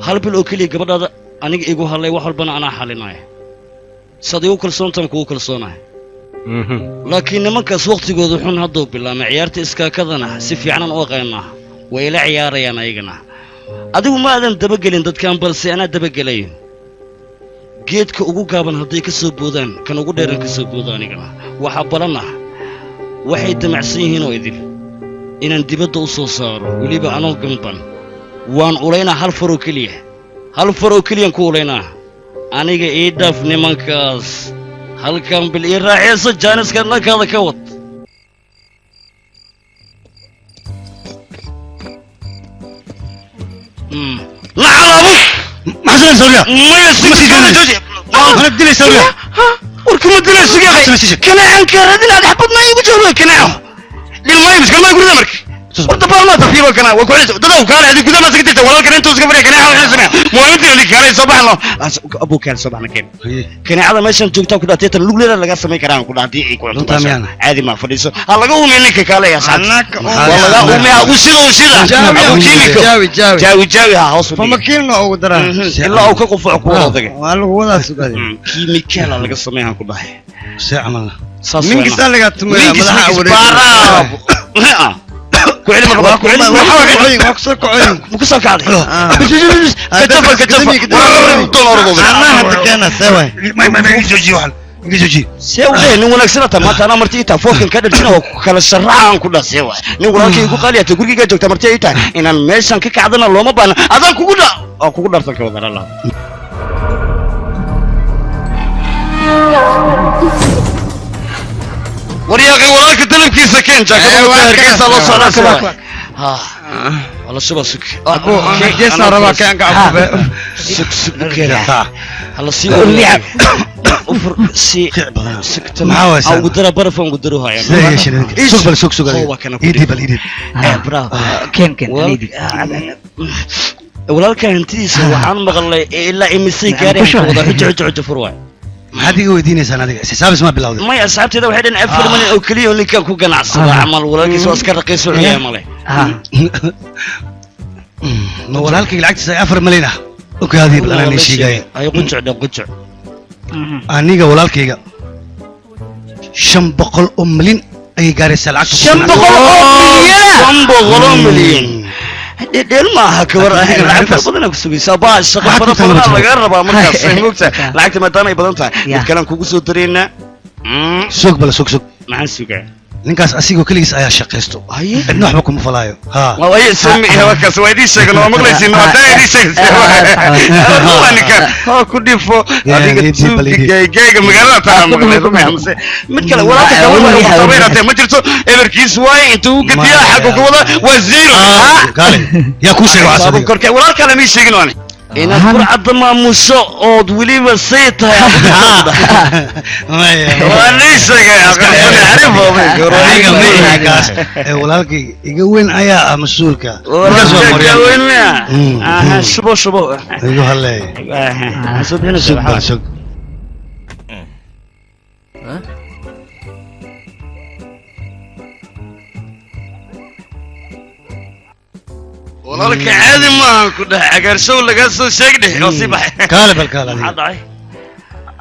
hal bil oo keliya gabadhaada aniga igu hadlay wax walbana anaa xalinaya saad igu kalsoontaan kugu kalsoonahay laakiin nimankaas wakhtigooda xun hadduu bilaamay ciyaarta iskaakadana si fiicanan u aqaanaa way ila ciyaarayaan ayagana adigu ma aadan dabagelin dadkan balse anaa dabagelayo geedka ugu gaaban hadday ka soo boodaan kan ugu dheeran ka soo boodo anigana waxaa balan ah waxay damacsan yihiin oo idil inaan dibadda u soo saaro weliba anoo gamban waan ulaynaa hal faroo keliya hal faroo keliyaan ku ulaynaa aniga ii dhaaf nimankaas halkan bil ii raaxayso jaaniska dhankaada ka wad nacalabu maxaa sawiya maya sigii mana dilay sawiya warkuma dilay sigii kanaacan ka radin aad xabad ma igu joogo kanaaco dhilmay miskal ma gurida marka Horta baalmaa tartiiba kana waa ku celis dadaw kaale adig gudaha maad iska jirta walaalkan intuu iska fadhiya kaneeca waxay sameeya muwaadiniinta adig kaale soo baxno abuu kaale soo baxna keen kaneecada meeshan joogtaa ku dhaatay tan lugleeda laga samayn karaan ku dhaatay ay ku cunto caadi ma fadhiiso ha laga umiya ninka kaale ya saxaabta waa laga umiya u sida u sida abu kiimiko jaawi jaawi ha hoos u dhig famakiilna ugu daraa ilaa uu ka qufaco kuwa odaga waa lagu wadaa sugaday kiimikaala laga sameeyaa ku dhahay see camalna ninkiisa laga tumaya madaxa wareeg كعلم الرباط كعلم وكسر وكسر كعلم كتفر كتفر أنا حتى كان سوي ما ما ما يجي واحد يجي سوي نقول لك سنة ما أنا مرتي تا فوق كذا سنة وكلا شرعان كلها سوي نقول لك يقول قال تقول كي جوك مرتي تا إن المشان كي كعدنا الله ما بنا هذا كوكودا أو كوكودا تركب هذا الله ورياقي وراك تلف كيسة كين جاك كيسة الله صلاة سوا ها والله شو بسك أبو جيسنا ربا كان قاعد سك سك كده الله سي اللعب أفر سي سكت أو قدرة برفة وقدروها يعني سوق بل سوق سوق إيدي بل إيدي برا كين كين إيدي ولكن انتي waxaan maqlay ilaa imisay gaareen wada xujo xujo xujo furwaay maxaad iga weydiinaysaan adiga xisaabis ma bilowday maya asxaabteeda waxay dhaheen 4 milyan oo keliya oo ninkan ku ganacsada camal walaalkiis waa iska raqiis u ciyaar male ma walaalkayga lacagtiisa ay 4 milyan ah okay hadii bal anaa sheegaya ay qujuc dhan qujuc aniga walaalkayga 500 oo milyan ayay gaaraysaa lacagta 500 oo milyan 500 oo milyan dheel maaha ka war lacag fara badan ku sugaysaa baa shaqo fara badan laga rabaa markaas ay moogtahay lacagta maadaama ay badan tahay mid kale aan kugu soo dareynaa sug bal sug sug maxaan sugaa ninkaas asigoo keligiis ayaa shaqaysto cidna waxba kuma falaayo waaye sami hawakaas waa idiin sheegan waa maqlaysiin waa idiin sheegan waa ninkan ha ku dhifo adiga tuuga gaygayga magaalada taa maqlay rumay amse mid kale walaalka kale waa sameynatay ma jirto eberkiis waaye intuu u gadiyaa xagga ku wada waa zero kaale yaa kuu sheegay waxaas adiga korkay walaalka lama sheegin waan inaad burcadda maamusho ood weliba say tahay waa lii sheegay walaalkay iga weyn ayaa ah mas-uulka weyn miya shubo shubo igu haleey sug bal sug walaalka caadi maahan ku dhahay cagaarshow lagaa soo sheeg dheh oo sii baxay kaale bal kaale maxaa dhacay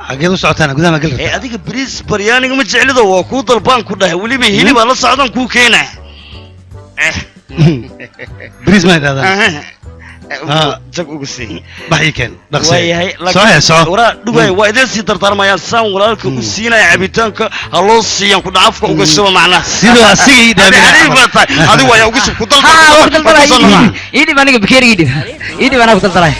xageed u socotaan gudaha ma geli ee adiga bariis baryaaniga ma jeclido waa kuu dalbaan ku dhahay weliba hilibaa la socdan kuu keenaa bariis ma idhahdaan jag ugu sii bax ii keen dhaqsi waayahay soo soo waraa dhugay waa idin sii dardaarmayaan saan walaalka u siinaya cabitaanka ha loo siiyaan ku dhacafka uga shuba macnaha sidoo asiga ii dhaamina xariif baa tahay adigu ayaa ugu shub ku dalba ku daldalay ii dhib aniga bakeeriga ii dhib ii dhib anaa ku daldalay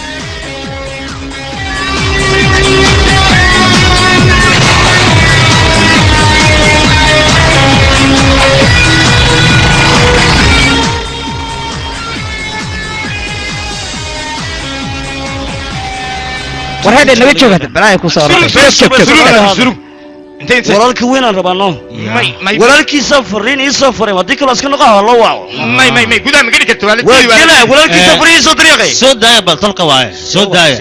warheedhe naga joog hadda balaayo ku soo walaalka weynaan rabaa no walaalkiisaa fariin ii soo faray haddii kaloo iska noqo ha loo waaco may may may gudaha ma geli karto waa gela walaalkiisaa fariin ii soo dariiqay soo daaya bal tolka waaye soo daaya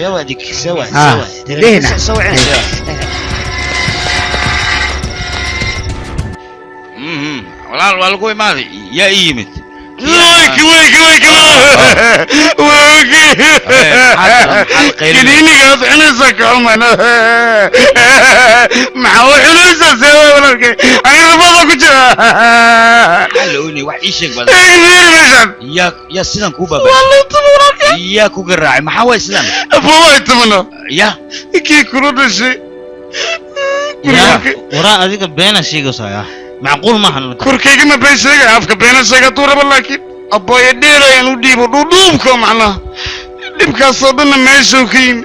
walaal waa lagu imaaday yaa ii yimid weyki weyki weyki weyki kiniinigaad cunaysaa kaxuman maxaa u cunaysaa seewa walaalkay aniga rabada ku jira halowni wax ii sheeg badan meeshan yaa yaa sidan kuu baabay waa loo tumo walaalkay yaa ku garaacay maxaa waay sidan afaway tumano ya kii kula dhashay waraa adiga beena sheegaysaa macquul maahan korkayga ma been sheegaya afka beena sheega hadduu rabo laakiin abbooyo dheerayaan u dhiibo dhuudhuubka macnaha dhibkaasoo dhanna meeshuu ka yimi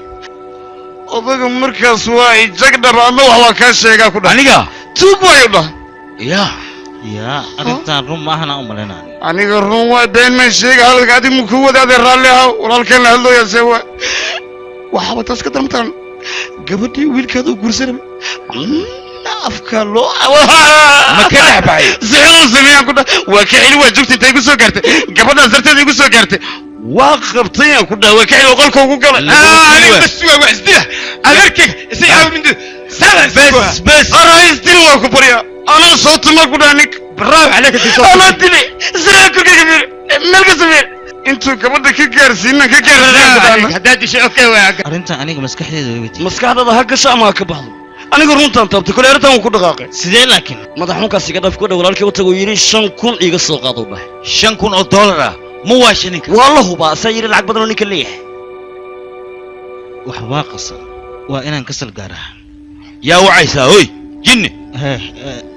odaga markaas waa i jagdhaba adna wax waa kaa sheegaa ku dhah aniga tuug waayu dhah ya ya arrintan run maahana u malaynaa aniga run waay been maan sheega hadalka adigu mukuu wadaadee raalli ahaw walaalkeen la hadlooyaa see waa waxaaba taas ka darmataan gabadhii wiilkaada u guursanaba Afka loo Ma ka dhex baxay? Sixiruu sameeyaan ku dhahay, waa ka celi, waa joogta intay igu soo gaartay gabadhaas darteed igu soo gaartay, waa qabtay aan ku dhahay, waa ka celi oo qolka ugu galay. Aniga bas waa wax isdila adeerkayga isay caawi mindi. Bes bes, anaa isdili, waa ku baryaa, anaa soo tuma ku dhahay ninka. Bravo عليك. Anaa dili siraa korkayga fiir meel ka sameey intuu gabadha ka gaarsiinan ka gaarsiinan. Haddaad dishay, okay waa. Arrintan aniga maskaxdeeda way weydiiyey. Maskaxdada ha gasho ama ha ka baxdo, aniga runtaan taabtay kole, arrintan wuu ku dhaqaaqay. Sidee laakiin? Madax xunkaas iga dhaf ku dhow, walaalkii u tago yidhi 5,000 iga soo qaado dhahay. 5,000 oo dollar ah ma waasha ninka? Waa la hubaa, asaa yidhi lacag badan oo ninka leeyahay. Wax waa qasan, waa inaan kasal gaaraa. Yaa wacaysaa hoy jinni? Hee,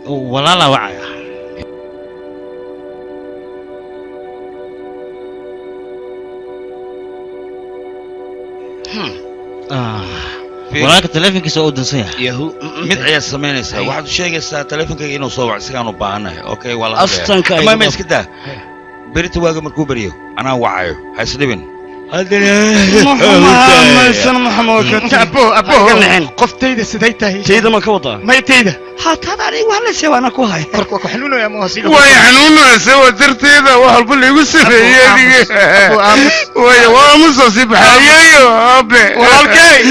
walaalaa wacaya. Walaalka taleefonkiisa waa u dansan yahay. Yahu mid ayaad samaynaysaa, waxaad u sheegaysaa taleefonkayga inuu soo waco, isagaan u baahannahay. Okay, waa la hadlayaa. Aftanka ma igu ma iska daa, berita waaga markuu beryo anaa wacayo, ha isdhibin. Abo abo, qoftayda siday tahay? Tayda ma ka wadaa? May tayda. Haataad aniga wax la sheego anaa ku haya. Korka waa ku xanuunaya ma hoos. Way xanuunaysa, waa darteeda wax walba laigu sameeyey adiga. Way waa aamusa si baxayeeyo aabe. Walaalkay.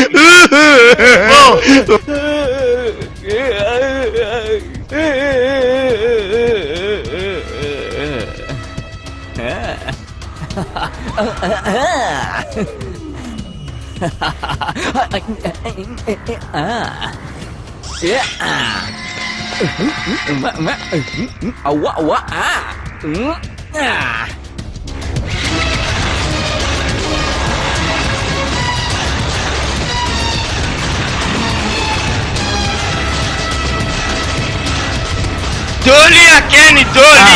Dooliya keeni dooli.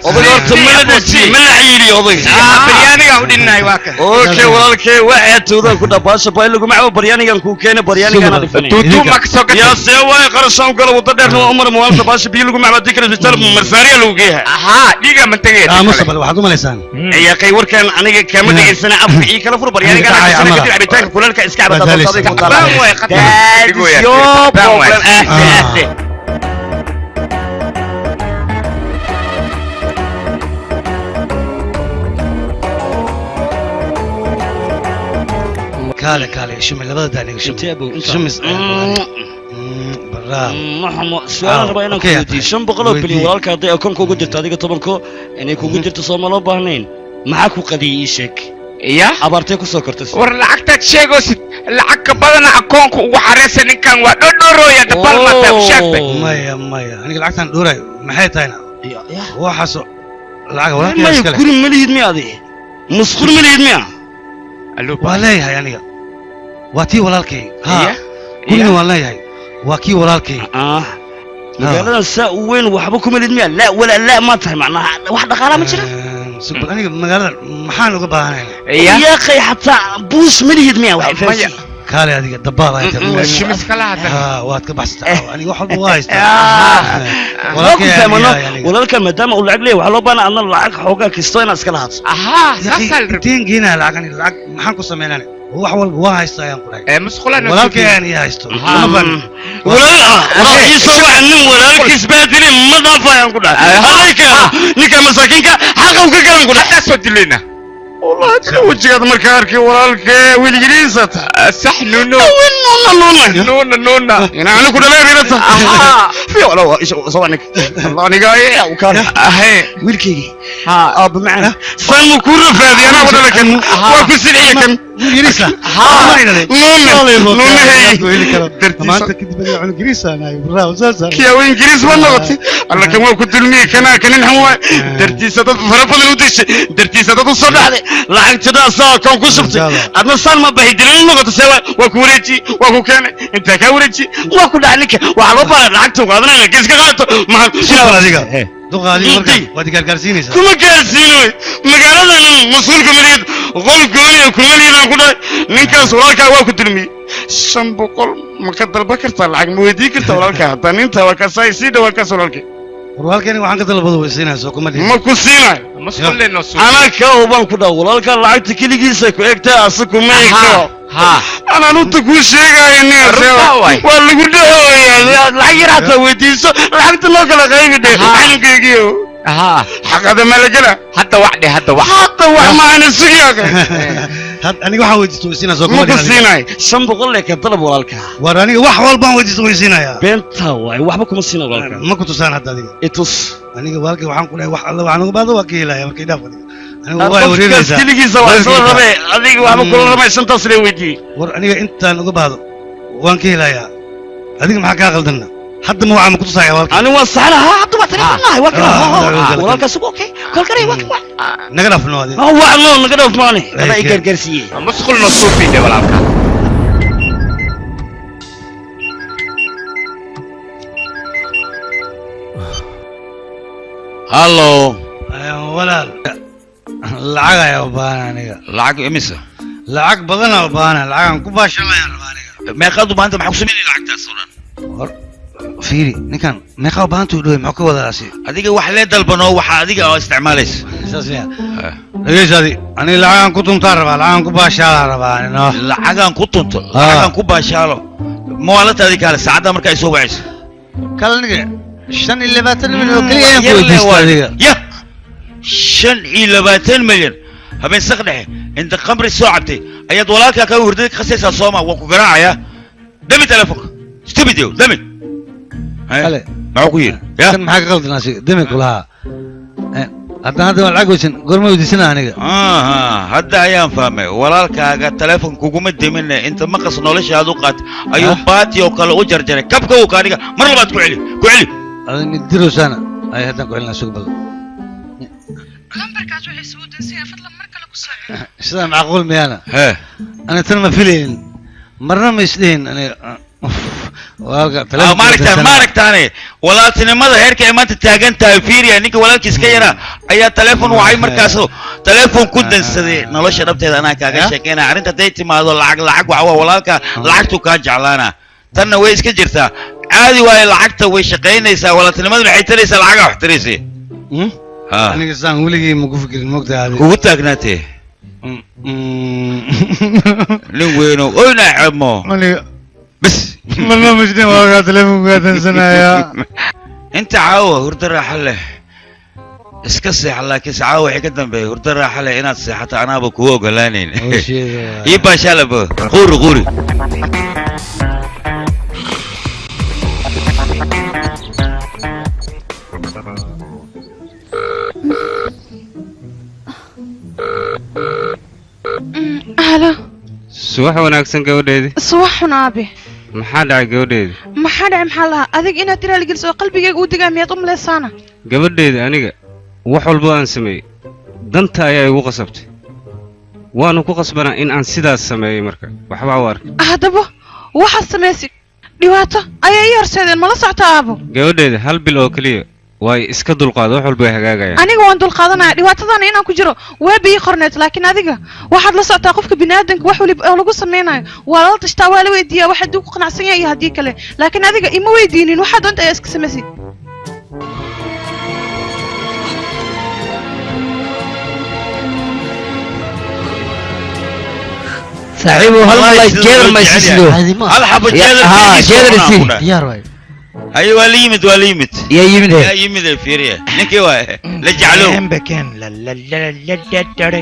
Oday horta ma la dhajiyey, ma la cayiliyo odayga? Baryaaniga u dhinnaay waa ka. Okay walaalkay, waxaa tuudan ku dhabaasha baa lagu macabo baryaanigan kuu keenay, baryaanigan dhifanay. Tuutuu ma ka soo gatay? Yaa see waay, qarashaan gala wada dheerna waa umar maalta baasha biyo lagu macabo dikra isbitaal marsaariya lagu geeyaa. Ahaa, dhiiga ma tagay. Aamusa bal, waxaad u malaysaan Ayaa qay warkan aniga kama dhageysana, afka ii kala fur, baryaanigan Aniga dhacay kasana camal. Kadib cabitaanka kuleelka iska Waad cabata helaysaa. adiga ku Baan waay, khatar. That is your problem. Ah. Kaale kaale, shumi labada daan iga shumi shumis. Bravo. Maxamo su'aal rabaa inaan ku Okay, weydiiyo, 500 oo bilyan walaalka hadday akoonka ugu jirto, adiga tobanko inay kugu jirto soo ma loo baahnayn? Maxaa ku qadiyey ii sheeg? Ya abaartee ku soo kortay? War lacagtaad sheegaysid lacag ka badana akoonka ugu xareysa, ninkan waa dhodhorooya dabalmata u sheegtay. Maya maya, aniga lacagtaan dhoorayo maxay tahayna? Waxaas lacag walaalkay maya iska leh. Guri ma lihid miya? Adi musqul ma lihid miya? Waa leeyahay aniga, waa tii walaalkay. Ha. Iya. Gurina waan leeyahay, waa kii walaalkay. Magaaladan saa u weyn waxba kuma lihid miya? Laa walaa laa, ma tahay macnaha wax dhaqaalaa ma jira? Bal aniga magaalada maxaan uga baahanahay? Yaa qay, xataa buus ma lihid miya? Wax fahansiin. Kaale adiga dabaal ay tahay. Shumis kala hadal. Ha, waad ka baxsataa, aniga wax walba waa haystaa. Waa ku Walaalkay fahmano ayaa aniga. Walaalkan maadaama uu lacag leeyahay, waxaa loo baahnaa adna lacag xoogaa kisto inaad iskala hadso. Ahaa. Saasaa inteen geenaa lacag? Aniga lacag maxaan ku sameynaa? Wax walba waa haystaa ayaan ku dhahay. Musqulana. Walaalkay ayaan ii haysto. Ma fahmin. Walaal ah, walaal ii soo waca, nin walaalkiis baa dilay ma dhaafayaan ku dhahay, halay keeno ninka masaakiinka xaqa u ka garan ku dhahay. Haddaa soo dilayna. Wallahi dila wejigaad markaa arkay walaalkee wiil yariisa tahay. Sax, nuno. Nuna nuna. Nuna nuna. Ina anigu dhalay bayna tahay. Fi wala waa isha soo aniga. Allah aniga ay u kaale. Ahee. Wiilkaygii. Aabba macana. San mu ku rafaadi anaa wadala kan. Waa ku sidciya kan. Wiil yariisa. Ha. Nuna. Nuna hey. Maanta kadib aniga cunug yariisa anahay. Bravo, saas ah. Kiyaa ingiriis ma noqotay? Alla kan waa ku dulmiyey, kanaa kanin xun waay. Dartiisa dad fara badan u dishay, dartiisa dad u soo dhacday, lacagtada asaa akoon ku shubtay, adna saan ma bahi dilin noqoto. See waay, waa ku wareeji, waa ku keenay, intaa kaa wareeji, waa ku dhacay ninka. Waxaa loo baaray lacagta u qaadanayna gees ka qaadato maxaa? Duqa adiga. Duqa adiga markaa waad i gaargaarsiinaysaa. Kuma gaarsiinoy magaaladan mas-uulka maliyeed Qol gooniya kuma liidaan ku dhahay. Ninkaas walaalkaa waa ku dulmiyey. 500 ma ka dalban kartaa lacag ma weydiin kartaa walaalkaa hadda ninta waa kasaa sii dhawaa kaas walaalkii. Walaalkani waxaan ka dalbado weysiinaa soo kuma dhihin. Ma ku siinayo. Anaa ka ubaan ku dhaw walaalkaa lacagta keligiisa ku egtaa asa kuma egto. Anaa runta kuu sheegaayo ninkaas waa lagu dhahooyaa lacag yar hataa weydiiso lacagta loo kala qaybi dheh xanunkaygiyo. Xaqada ma la gela. Hadda wax dheh hadda wax. Hadda wax maana sugiyaga. Aniga waxaan weydiisto weysiinaa soo kuma Ma ku siinayo. 500 lee ka dalab walaalkaa. War aniga wax walbaan weydiisto weysiinayaa. Beentaa waay waxba kuma siina walaalkaa. Ma ku tusaan hadda adiga. I tus. Aniga walaalkay waxaan ku dhahay wax alla waxaan uga baahdo waa ka helaya marka idhaaf adiga. Aniga waa wareeraysaa. Keligiisa waa isla rabee adiga waxba kula rabay shantaas lee weydiiyey. War aniga intaan uga baahdo waan ka helayaa. Adiga maxaa kaa qaldanna? Hadda ma waxaan ma ku tusaaya walaalkay. Ani waan saxnaha hadda waa taleefannahay waa kala walaalkaas ugu okay kol karay waa waa naga dhaaf noo adiga. Waa noo naga dhaaf maani adaa i gargaarsiiyey. Masqul noo suufi dhe walaalka. Hallo. Walaal lacag ayaa u baahan aniga. Lacag imisa? Lacag badan ayaa u baahan lacagaan ku baashalayaan rabaa aniga. Meeqaad u baahanta maxaa ku samaynaya lacagtaas oo dhan? War fiiri ninkan meeqaa u baahanta u dhawey muxuu ka wadaasi? Adiga wax lee dalbanoo waxa adiga oo isticmaalaysa. Saas miya? Dhegeyso adi aniga lacagaan ku tuntaan rabaa lacagaan ku baashaalaan rabaa ani no. Lacagaan ku tunto lacagaan ku baashaalo mawaalataadii kaale saacadda marka ay soo wacayso. Kale niga 25 milyan oo keliya ayaan ku weydiistay adiga. Ya 25 milyan habeen saq dhexe inta khamri soo cabtay ayaad walaalkaa ka hurdada ka khasaysaa sooma waan ku garaacayaa dami telefoonka stupid yow dami. Kale maxuu ku yidhi? Kan maxaa ka qaldan asiga dami kulahaa. Haddana hadda waan lacag weysan goorma weydiisanaa aniga. Hadda ayaan fahmay walaalkaaga telefoon kuguma dimine inta maqas noloshaad u qaatay ayuu baati oo kale u jarjaray kabka uu kaaniga mar labaad ku celi ku celi. Adiga dirowsaana ay haddaan ku celinaa sug bal. Lambarkaas waxay soo dansiyaa fadlan mar kale ku soo celi. Sidaa macquul miyaana? Ana tan ma filaynin marna ma isdhihin aniga walaalka telefoon. Maaragtaan maaragtaane walaaltinimada heerka ay maanta taagan tahay fiiriya ninka walaalkiis ka yaraa ayaa telefoon wacay markaas telefoon ku dansaday nolosha dhabteeda anaa kaaga sheekeynaya arrinta hadday timaado lacag lacag waxa waa walaalka lacagtu kaa jeclaana tanna way iska jirtaa caadi waaye lacagta way shaqaynaysaa walaaltinimaduna waxay taraysaa lacagaa wax taraysay. Aniga saan weligii ma ku fikirin moogtahay adiga. Kugu taagnaatee nin weyno oyna cemo bas marna masdin walaalkaa telefoonkaa dansanayaa. Inta caawa hurdo raaxo leh iska seexa laakiinse caawa wixii ka dambeeya hurdo raaxo leh inaad seexato anaaba kugu ogolaanayn. Ii baashaalabo quuri quuri. Halo. Subax wanaagsan gabadheedii. Subax xun aabe. Maxaa dhacay gabadheedii? Maxaa dhacay maxaa lahaa adiga inaad tiraali geliso oo qalbigayga u degaa miyaad u malaysaana? Gabadheedii aniga wax walba aan sameeyey danta ayaa igu qasabtay waanu ku qasbanaa in aan sidaas sameeyey marka waxba u arkin. Haddaba waxaad samaysay dhibaato ayaa ii horseedeen mala socto aabo. Gabadheedii hal bil oo keliya way iska dulqaado wax walba way hagaagayaan. Aniga waan dulqaadanaya dhibaatadana inaan ku jiro waaba ii qorneed laakiin adiga waxaad la socotaa qofka bini'aadanka wax waliba oo lagu sameynayo waa lala tashtaa waa la weydiiyaa wax hadduu ku qanacsan yahay iyo haddii kale laakiin adiga ima weydiinin waxaa doonta ayaa iska samaysay. Saaxiibow hal malay jeedar ma isiisdo. Hal xabo jeedar haa jeedar isii. Diyaar waay. Haye waa la yimid waa la yimid. Yaa yimid he. Yaa yimid ee fiiriya ninkii waa la jeclow. La la la la la.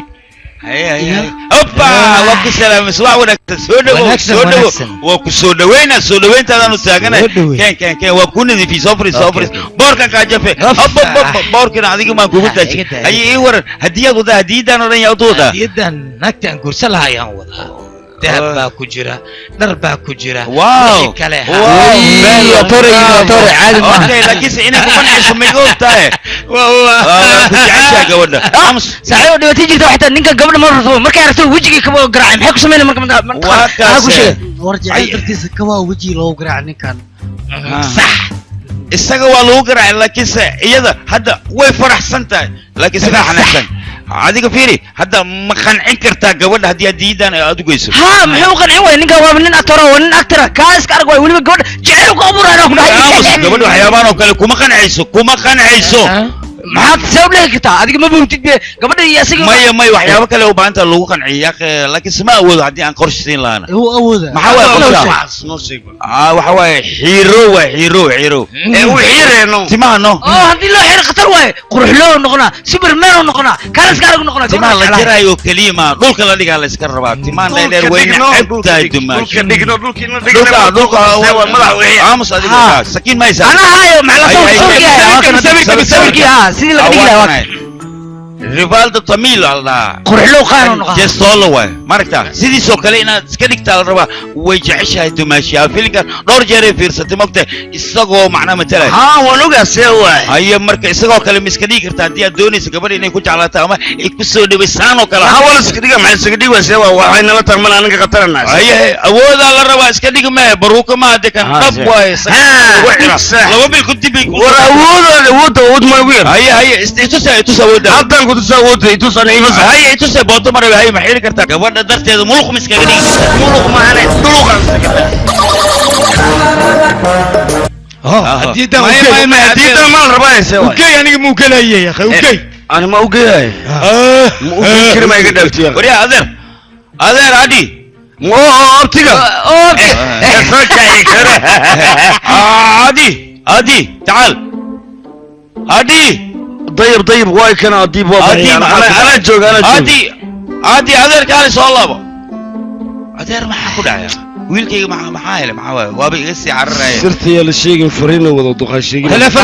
Haye haye. Hoppa waa ku salaamay subax wanaagsan soo dhawow soo dhawow waa ku soo dhaweynaa soo dhaweyntaadaanu taaganay keen keen keen waa ku nadiifiyey soo fariis soo fariis boorkan kaa jafe hop hop hop boorkan adiga maan kugu taajay haye ii waran hadiyaad wadaa hadiyadaan oo dhan yaa u wadaa hadiyadan naagta aan guursan lahaa ayaan wadaa dahab baa ku jira dhar baa ku jira wow kale laakiinse inay ku qanciso ma iga ogtahay waa ku jeceshaha gabadha saaxiibo dhibaato jirta waxay tahay ninkan gabadha ma rabo markay aragto wejigii kaba garaacay maxay ku sameynay marka waa ku sheegay war jacayl dartiisa kabaa wejigii loogu garaacay ninkan sax isaga waa lagu garaacay laakiinse iyada hadda way faraxsan tahay laakiin isagaa xanaaqsan Adiga fiiri hadda ma qancin kartaa gabadha haddii aad diidan aad u geyso? Haa, muxuu qancin waaya? Ninkan waa nin actor waa nin actor kaa iska arag waay, weliba gabadha jecel ku abuuraan ku dhahay. Aamus, gabadha waxyaabahan oo kale kuma qancayso, kuma qancayso. Maxaad see u dhihi kartaa? Adiga ma buugtid be gabadha iyo isaga. Maya maya, waxyaabo kale u baahan taha lagu qanciyo yaaqe, laakiin sima awoodo haddii aan qorshe siin lahaana. Wuu awoodaa. Maxaa waaye qorshaha? Waxa waaye xiiro, waay xiiro xiiro. Ee u xiireeno. Timaha no. Oo haddii loo xiro khatar waaye, quruxloo noqonaa, superman oo noqonaa, kaaliska arag noqonaa. Timaha la jaraayo keliya ma dhulka la dhigaa la iska rabaa. Timaha dheer way neceb tahay dumaasho. Dhulka dhigno, dhulka ina dhigno. Dhulka dhulka waa madax wixii. Aamus adiga, sakiin maysa. Ana hayo maxaa la sawirkii sawirkii, haa, sidii laga dhigi lahaa waa. Rivaldo Tamil la dhahaa. Quruxloo qaar oo noqon. Jestoolo waay. Maragta sidiisoo kale inaad iska dhigtaa la rabaa. Way jeceshahay dumaashiyaa filinkan dhowr jeer ay fiirsatay, mogtahay isagoo macnaa matalaya. Haa, waan ogaa see waay. Haye, marka isagoo kale ma iska dhigi kartaa haddii aad doonayso gabadha inay ku jeclaato ama ay ku soo dhawaysaan oo kale? Haa, waa la iska dhiga, maxay iska dhigi waa see waay, waxay nala tarman anaga khataranaas. Haye, awoodaa la rabaa, iska dhigi mae baruuka ma hadde kan dhab waaye. Laba bil ku dib. War awooda, awoodda awood ma ugu yar. Haye haye, itus itus awoodda. Haddaan ku tusa awoodda, itus ana ima sax. Haye, itus booto marabe. Haye, ma xiri kartaa gabadha darteeda? Muluq ma iskaga dhigi kartaa? Muluq maahane, dhuluqan. Hadiidan hadiidan ma la rabaa see waay. Ukey, aniga ma ugelayay akhay, ukey. Ani ma ugeeyay? Ma ugey kari, ma iga dhaaftiya. Waryaa adeer, adeer adi. Oo abtiga. Soo kaci kara. Adi adi, tacaal adi. طيب طيب، واي كان اديب adi. انا انا جوج انا جوج. Adi adi, adeerkaani soo laabo. Adeer, maxaa ku dhacaya wiilkayga? Maxaa maxaa helay? Maxaa waaye? Waaba iga sii cararaya. sirta yaa la sheegin, fariina wada duqa sheegin. Maxaa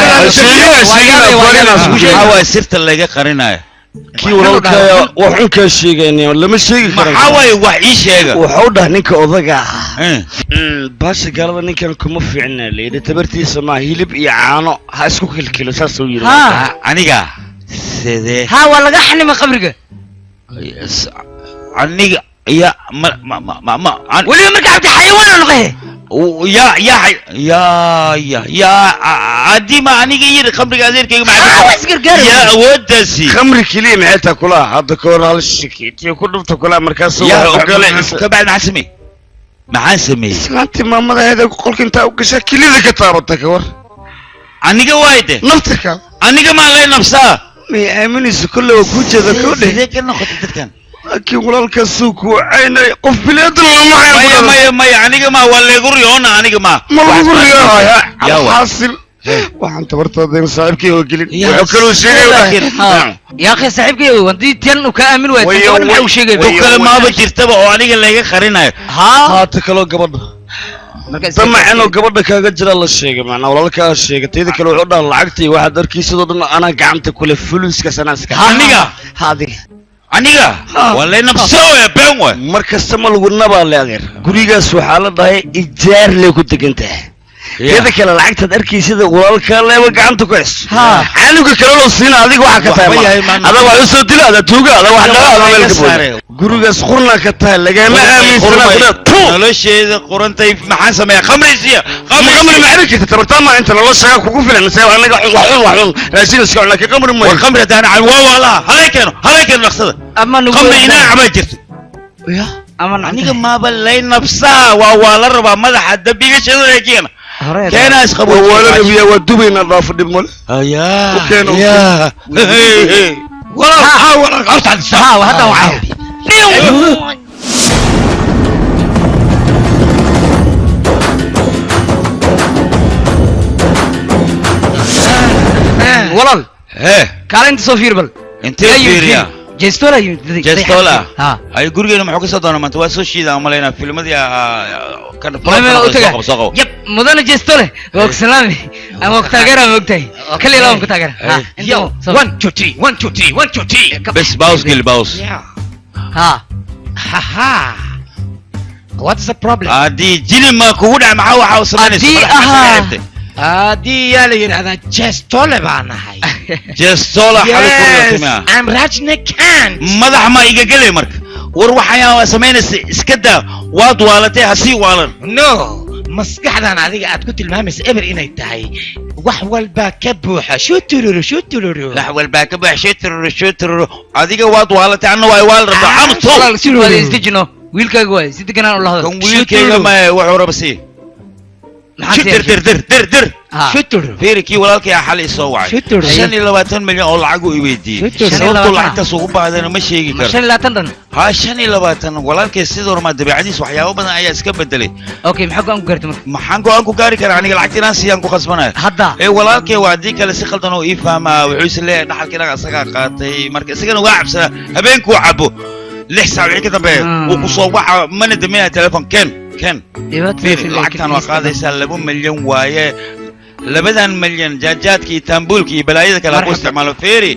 waaye sirta laga qarinayo? Kii walaalkaya waxun kaa sheegaynaya lama sheegi karo. Maxaa waaye? Wax ii sheega. Wuxuu dhahay ninka odaga ah, baasha gaalada ninkan kuma fiicna layidhi, tabartiisa maa hilib iyo caano ha isku kilkilo, saasuu yidhi. Aniga sidee? Haa, waa laga xanima qabriga. Aniga ya ma ma ma ma weliba marka cabdi xayawaan noqe. Ya ya ya ya ya, adi ma aniga yiri khamriga adeerkayga ma isgargaar ya awooddaasi? Khamri keliya maxay taa kula hadda ka hor hal shikeetiyo ku dhufta kula markaas yaa ogolay. Kabacdi maxaa sameeyey? Maxaan sameeyey? Islaantii maamadaheeda qolka intaa u gashaa kelida ka taabata, ka war. Aniga waay de naftirka. Aniga maa lay nafsaa? May aaminayso kolle, waa kuu jeeda koo dheh. Sidee ka noqotay dadkan? Laakiin walaalkaasuu kuu caynay qof bini'aadan lama. Maya maya maya, aniga ma waa laygu riyoona, aniga ma. Ma lagu riyoohaya? Xaasil waxaan tabartooda in saaxiibkay oo gelin wuxuu kaloo sheegay. Yaa akhi, saaxiibkay haddii tan uu ka aamin waayo, tan gabadha maxaa uu sheegay? Tu kale maaba jirtaba oo aniga layga qarinayo. Haata kaloo gabadha damacan oo gabadha kaaga jira la sheegay, macnaa walaalkaa sheegay. Tayda kale wuxuu dhaha lacagtii waxaad arkaysidoo dhan anaa gacanta kule, fuluuskaas anaa iska. Aniga? Adiga. Aniga waa lay nabsooya, been waay. Mar kasta ma lagu nabaa le adeer, gurigaas waxaa la dhahay ijaar lee ku degan tahay. Teeda kale lacagtaad arkaysida walaalkaa leeba gacanta ku xis, canuga kale loo siina, adiga waxaa ka tahay ada wax usoo dila, ada tuuga, ada wax dhala, ada meel ka booda, gurigaas qurna ka tahay, lagama aaminsana. Nolosheeda qurantay, maxaan sameeyaa? Khamri siiya. Khamri ma cabi karta, tabartaa ma inta noloshaga kugu filan se anaga wax cun, wax cun, raashin iska cun, laakiin khamri war khamri haddaan cabin waa waalaa. Halay keeno, halay keeno dhaqsada khamri inaa cabaa jirto. Aniga maaba lay nabsaa, waa la rabaa madaxa dambiga shadada keena keenaa isqabo. Waa la rabiyaa, waa dubayna, dhaafo dhib male. Ya hadda waxaa. Walaal hee, kaale inta soo fiir bal. Intee fiiriyaa? Jestola yimid. Jestola ay gurigeena muxuu ka soo doonaa maanta? Waa soo shiidaa umalaynaa filmadii kan. Soo qabo. Yab, mudane Jestole, waa ku salaami ama ku taageera, ma ogtahay kaliya laba ku taageera. Yo, one two three, one two three, one two three. Bes baus gel baus. Ha ha ha, what's the problem? Haddii jili ma kugu dhac, maxaa waxa u samaynaysa? Haddii ahaa haddii yaa la yidhahdaa Jestole baan ahay. Jestola xalay ku riyootay. I'm Rajnikant. Madax ma iga gelay marka? War waxayaa samaynaysa iska daa, waad waalatay, ha sii waalan. No, Maskaxdan adiga aad ku tilmaamaysa eber inay tahay wax walba ka buuxa shutururu shutururu wax walba ka buuxa shutururu shutururu adiga waad waalatay anna waa waal rabaa amto walaal isdejino wiilkaaga waay si deganaan ula hadal kan wiilkayga ma wuxuu raba sii dir dir dir dir dir shutururu fiiri kii walaalkay xal i soo wacay 25 milyan oo lacag uu i weydiiyey sababtuu lacagtaas ugu baahdana ma sheegi karo 25 dhan ha 25 walaalkay sidoo hormaa dabeecadiis waxyaabo badan ayaa iska bedelay okay maxaa go'aan ku gaartay marka maxaan go'aan ku gaari karaa aniga lacagta inaan siiyaan ku khasbanaya hadda ee walaalkay waa haddii kale si khaldan oo ii fahmaa wuxuu is leeyahay dhaxalka inaga isagaa qaatay marka isagana waa cabsanaa habeenkuu cabo 6 saac wixii ka dambeeya wuu ku soo waca mana daminaya telefoon ken ken fiiri lacagtan waa qaadaysaa 2 milyan waaye 2 milyan jaajaadka iyo taambuulka iyo balaayada kale ha ku isticmaalo fiiri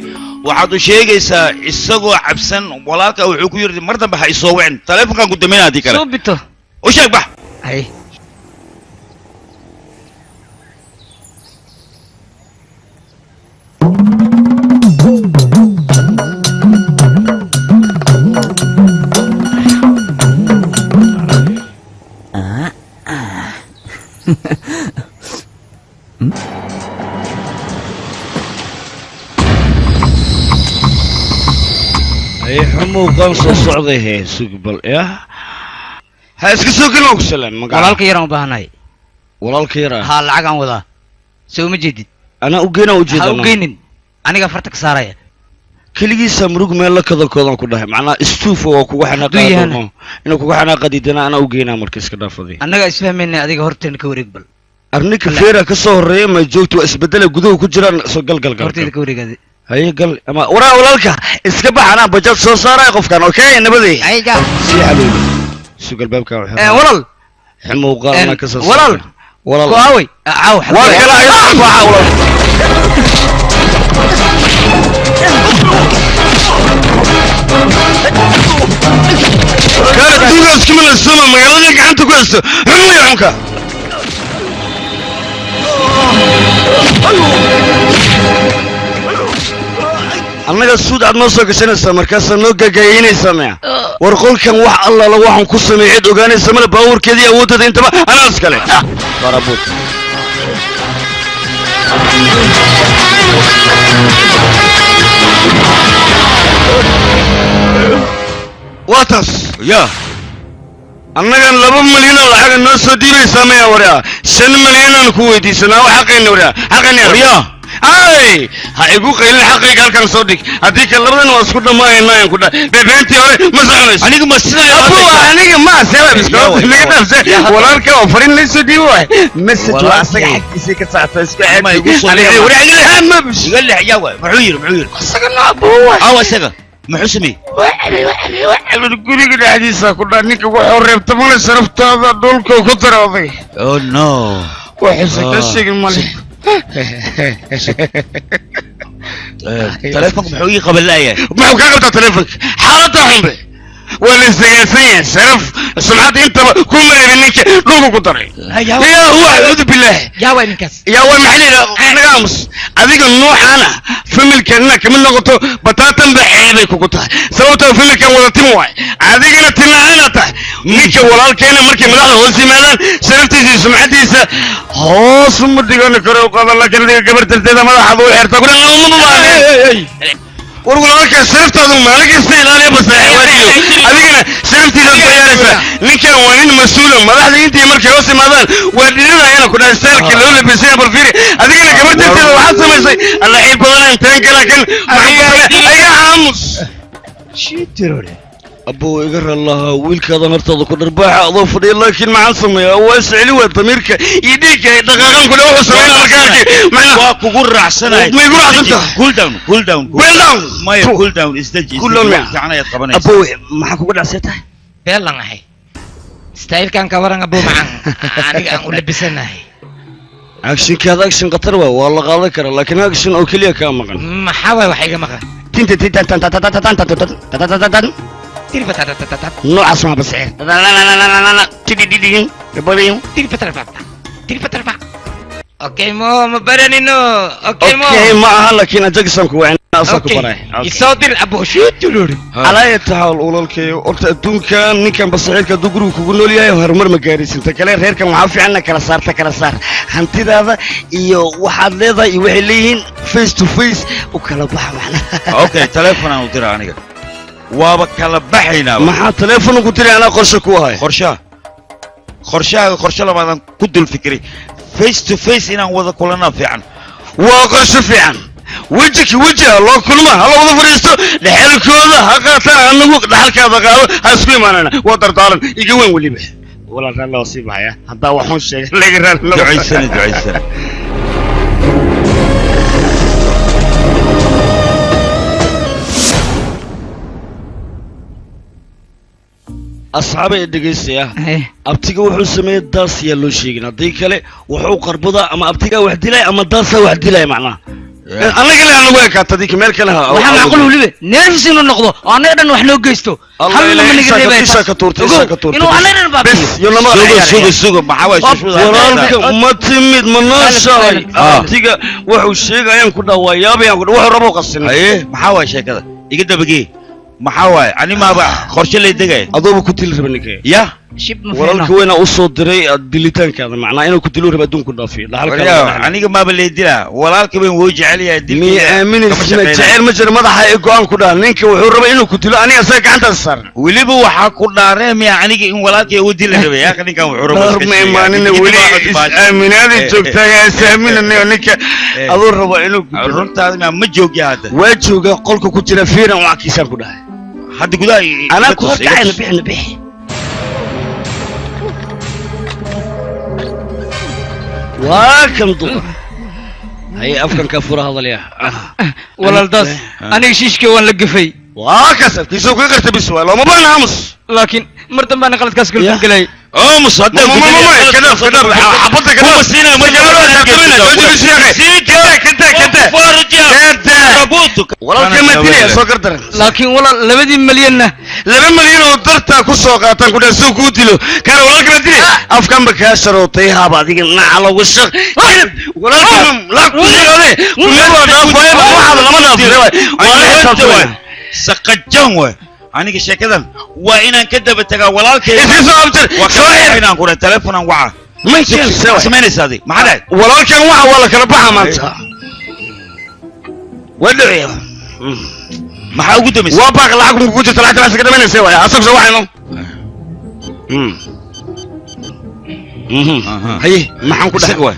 waxaad u sheegaysaa isagoo cabsan walaalka wuxuu ku yidhi mar dambe ha isoo wicin telefoonkaan ku daminaa haddii kale soo bito u sheeg bax hay ay xumuuqan soo socday hee sugbal yah ha iska soo gelin ku salaam magaca walaalka yaraan u baahanahay walaalka yaraa haa lacag aan wadaa soo uma jeedid anaa u geynaa u jeedaa ha u geynin aniga farta ka saaraya keligiisa murug meel la kadalkoodaan ku dhahay macnaa istuufa waa kugu xanaaqaa inuu kugu xanaaqa diidana anaa u geynaa marka iska dhaafaday annaga isfahmayna adiga horteena ka wareeg bal arninka feera ka soo horreeya ma joogto waa isbedela guduhu ku jiraan soo gal gal gal horteeda ka wareegaade haye gal ama waraa walaalka iska bax anaa bajaaj soo saaraya qofkan okay nabadey sii xaluuli sug albaabka walaal xumuuqaan anaa ka soo walaal walaal ku aaway caaw waa kala ayada ku caaw walaal kaana duugaas kuma la soma magaalada gacanta ku haysto xumuya xunka annaga suud aad noo soo gashanaysaa markaasaa noo gagayeynaysaa maya war qolkan wax allaala waxaan ku sameeyey cid ogaanaysa male baabuurkeedii awooddeeda intaba anaa iskale barabuud waa taas ya annagan 2 milyan oo lacaga noo soo dhiibaysaa maya waryaa 5 milyan aan ku weydiisanaa wax xaqayna waryaa xaqayna waryaa ay ha igu qaylin xaqayga halkan soo dhig haddii kale labadan waa isku dhammaanaynaa ayaan ku dhahay beebeentii hore ma soconayso aniga ma sidaa abu aniga ma seeba biskood naga dhaafse walaalka oo fariin la soo dhiibo waay message waa asaga xaggiisii ka socota isku iga lex yaa waay muxuu yiri muxuu yiri asaga naabu waay aw asaga muxuu sameeyey wacabin guriga dhexdiisa ku dhaa ninka wuxuu reebta male sharaftaada dhulka ku darooday oh no waxuusan ka sheegin male taleefonka muxuu ii qaban laayahay muxuu kaa qabtaa taleefonka xaaladda xunbe waa la isdagaalsan yahay sharaf sumcadda intaba ku mareebin ninka dhulka ku daray yaa huwa acuudu billaah yaa waay ninkaas yaa waay maxaa layidhaha naga aamus adiga noocaana familkan inaad kamid noqoto bataatan ba ceebay kugu tahay sababtoo familkan wada tin waay adigana tin la-aana tahay ninka walaalkeena markay madaxda hoos yimaadaan sharaftiisa iyo sumcaddiisa hoos uma dhigani karo u qadan laakiin adiga gabar darteeda madaxaad u xirta war walaalkaa sharaftaadu maalin kasta ilaaliya basaaxiibaadiyo adigana sharaftiisaad bayaanaysaa ninkan waa nin mas-uula madaxda intii markay hoos yimaadaan waa dhirinayana ku dhahay staalkii loo labisay balfiiri adigana gabar darteeda waxaad samaysay alla ciil badana inteen kala kan iga aamus abuu iga rallahaa wiilkaadan hortaada ku dharbaaxa adoo fadhiya laakiin maxaan sameeyaa waa isceli waa damiirka iyo dhiigga ay dhaqaaqan ku wuxuu sameynaa markaan arkay macnaa waa kugu raacsanahay ma igu raacsan tahay cool down cool down cool down maya cool down isdeji Cool down miya? fiican ayaad qabanaysaa abuu maxaa kugu dhacsay tahay beelan ahay staylkan ka waran abuu macan aniga aan u labisanahay agshinkaada agshin khatar waa waa la qaadan karaa laakiin agshin oo keliya kaa maqan maxaa waay wax iga maqan tinta tinta tan tan tan tan tan tan tan tan noocaas maa basixir okay mo ma baranino okay mo okay ma aha laakiin ajagisan ku Asaa ku baray. Isoo dir abo shuutuluri. Alaa taxaal walaalkay horta adduunkan ninkan basaxiilka hadduu guriga kugu nool yahay horumar ma gaaraysin. Ta kale reerkan waxaa fiican na kala saarta kala saar hantidaada iyo waxaad leedahay iyo waxay leeyihiin face to face u kala baxa macnaha. Okay, telefoon aan u diraa aniga. Waaba kala baxaynaa. Maxaa telefoon ugu diray anaa qorshe ku ahay? Qorshaha. Qorshahaaga qorshe labaadan ku dul fikiray. Face to face inaan wada kulanaa fiican. Waa qorshe fiican. Wejiki wejiha loo kulma ha la wada fadhiisto dhexalkooda ha qaataan anagu dhaxalkaada qaado ha isku imaanana waa dardaaran iga weyn weliba walaal raalli waa sii baxaya haddaa waxuun sheegay laga raalli noqo. Ducaysana ducaysana. Asxaabay dhegaystaya abtiga wuxuu sameeyey daas yaa loo sheegin haddii kale wuxuu qarbudaa ama abtigaa wax dilay ama daasaa wax dilay macnaha annaga le anagu ekaata adinka meel kale ha waxaa macquul weliba neefis inuu noqdo oo annaga dhan wax noo geysto hal lama naga reebaya isaa ka tuurtay isaa ka tuurtay inuu annaga dhan baabi'iyo bes iyo lama Sugo sugo sugo maxaa waay shushada walaalka ma timid ma nooshahay abtiga wuxuu sheegayaan ku dhawaayaabaya ku wuxuu rabo qasin haye maxaa waay sheekada iga dabagee maxaa waay ani maaba qorshe lay degay adooba ku dili raba ninka ya walaalka weyna u soo diray dilitaankaada macnaa inuu ku dilo raba adduunku dhaafiyo Waryaa, aniga maaba lay dilaa walaalka weyn wuu jecel yahay mi aaminaysa jecel ma jiro madaxa ee go'aan ku dhaha ninka wuxuu rabay inuu ku dilo aniga asaga gacantaas saaran weliba waxaa ku dhaareemaya aniga in walaalkay uu dili rabay yaa ninkan wuxuu rabaa Dhowr ma imaanina weli is-aaminaadii joogtaa yaa is-aaminanayo ninka aduu rabo inuu ku dilo runtaada ma ma joogi hadda waa joogaa qolka ku jira fiiran wakiisaan ku dhahay hadda gudaha anaa ku horkacayna bixina bixi waa kan duqa haye afkan ka fura hadalya walaal daas aniga shiishkii waan la gafay waa kaas afkiisa ku qarta bis waa looma baahna aamus laakiin mar dambe ana qaladkaas kala gelay aamus hadda ma ma ma kadaf kadaf xabadda kadaf kuma siinaa ma walaalka ma dilaya soo gardaran laakiin walaal 2 milyanna 2 milyan oo dartaa ku soo qaataan ku dhaha soo kuu dilo kana walaalka ma dilaya afkan ba kaa sharootay haaba adiga naca lagu shaq walaalka lacag ku siroode meel waa dhaafaya waxaada lama dhaafire waay waa la xisaabtamaya saqajan waay aniga sheekadan waa inaan ka daba tagaa walaalkay iska soo abtir waa soo xir inaan ku dhahay telefoon aan waca ma keen samaynaysaa adig maxaa dhahay walaalkan waxa waa la kala baxa maanta waa dhiciya maxaa ugu dambaysay waa baaq lacag ku jirta lacagta maxaa ka dhamaynaysa waay asagu soo waxayno haye maxaan ku dhahay waay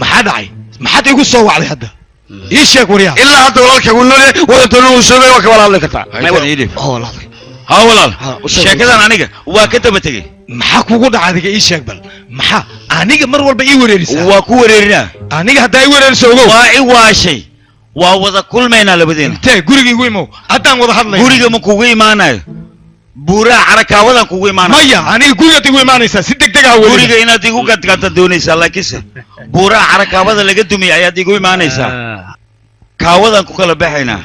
maxaa dhacay maxaad igu soo wacday hadda ii sheeg waryaa ilaa hadda walaalka uu nool yahay wuxuu doonay uu sheegay waa ka wala hadli kartaa ha walaal sheekadan aniga waa ka daba tegey maxaa kugu dhacay adiga ii sheeg bal maxaa aniga mar walba ii wareerisaa waa ku wareerinaa aniga haddaa ii wareeriso ogow waa i waashay waa wada kulmaynaa labadeena intee guriga igu imow haddaan wada hadlayno guriga ma kugu imaanayo buuraha carakaawadan kugu imaanayo maya aniga gurigaad igu imaanaysaa si degdeg ah weliba guriga inaad igu gadgata doonaysaa laakiinse buuraha carakaawada laga dumiyay ayaad igu imaanaysaa kaawadaan ku kala baxaynaa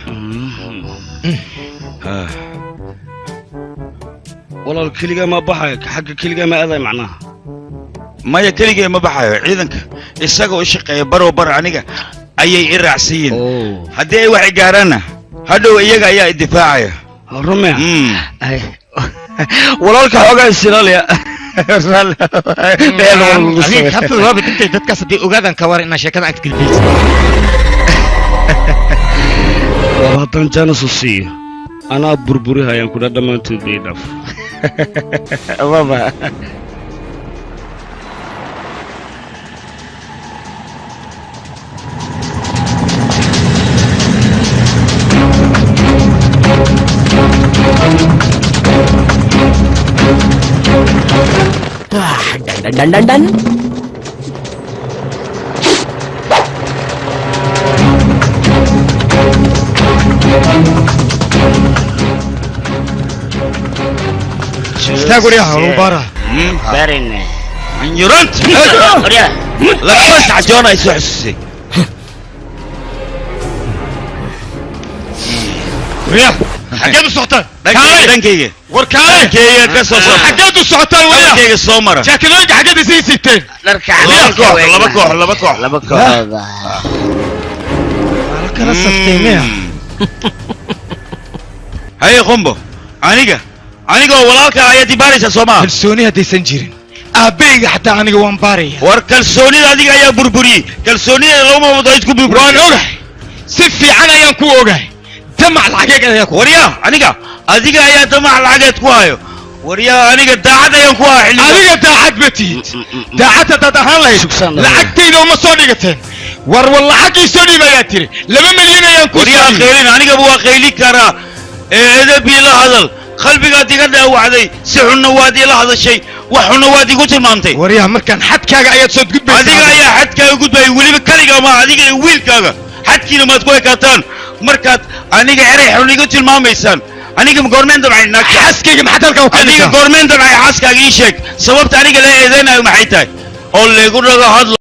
walaal keligaa ma baxayo xagga keligaa ma aaday macnaha maya keligay ma baxayo ciidanka isagoo i shaqeeya baroo bar aniga ayay i raacsiiyeen haddii ay wax i gaaraanna hadhow iyaga ayaa i difaacaya rume walaalka xoogaa isilaaliya adiga xafid waaba dhintay dadkaas haddii ogaadaan ka war inaa sheekada aad gelbiyeysa war haddaan jaanis u siiyo anaa burburihayaan kudha dhammaantood bay dhaaf baba done done done istaag waryaha lagu baaraa anyurant lagama saxjoona ay soo xusuusay waryaha xaggeed u socotaan dhankayga war kaale dhankayga ka soo soo xaggeed u socotaan waryaha dhankayga soo mara jaakadooyinka xaggeed isii siibteen laba koox laba koox laba koox laba kooxood kala saftay miya? Haye qombo, aniga anigoo walaalka ayaad ibaaraysaa soo maa? Kalsooni haddaysan jirin aabbeyga xataa aniga waan baaraya. War kalsoonida adiga ayaa burburiyey, kalsoonida laguma wado isku burburiyey. Waan ogahay, si fiican ayaan ku ogahay. Damac lacageed ayaa ku waryaa aniga adiga ayaa damac lacageed ku hayo. Waryaa aniga daacad ayaan ku hayo xilligan. Adiga daacad ma tihid. Daacad haddaad ahaan lahayd lacagtayda uma soo dhigateen. War war lacag ii soo dhiib ayaa tiri, 2 milyan ayaan ku waryaa qaylin, anigaba waa qayli karaa. Ee edabii la hadal, qalbigaad iga dhaawacday, si xunna waad ila hadashay, wax xunna waad igu tilmaamtay. Waryaa markaan xadkaaga ayaad soo gudbaysaa. Adiga ayaa xadkaaga gudbayay, weliba kaliga ma adiga iyo wiilkaaga xadkiina maad ku ekaataan markaad aniga erey xun igu tilmaamaysaan. Aniga goormeen dabcay naagta xaaskayga maxaad halkaa u keenaysaa? Adiga goormeen dabcay xaaskaaga ii sheeg, sababta aniga la eedeynayo maxay tahay oo laygu dhago hadlo?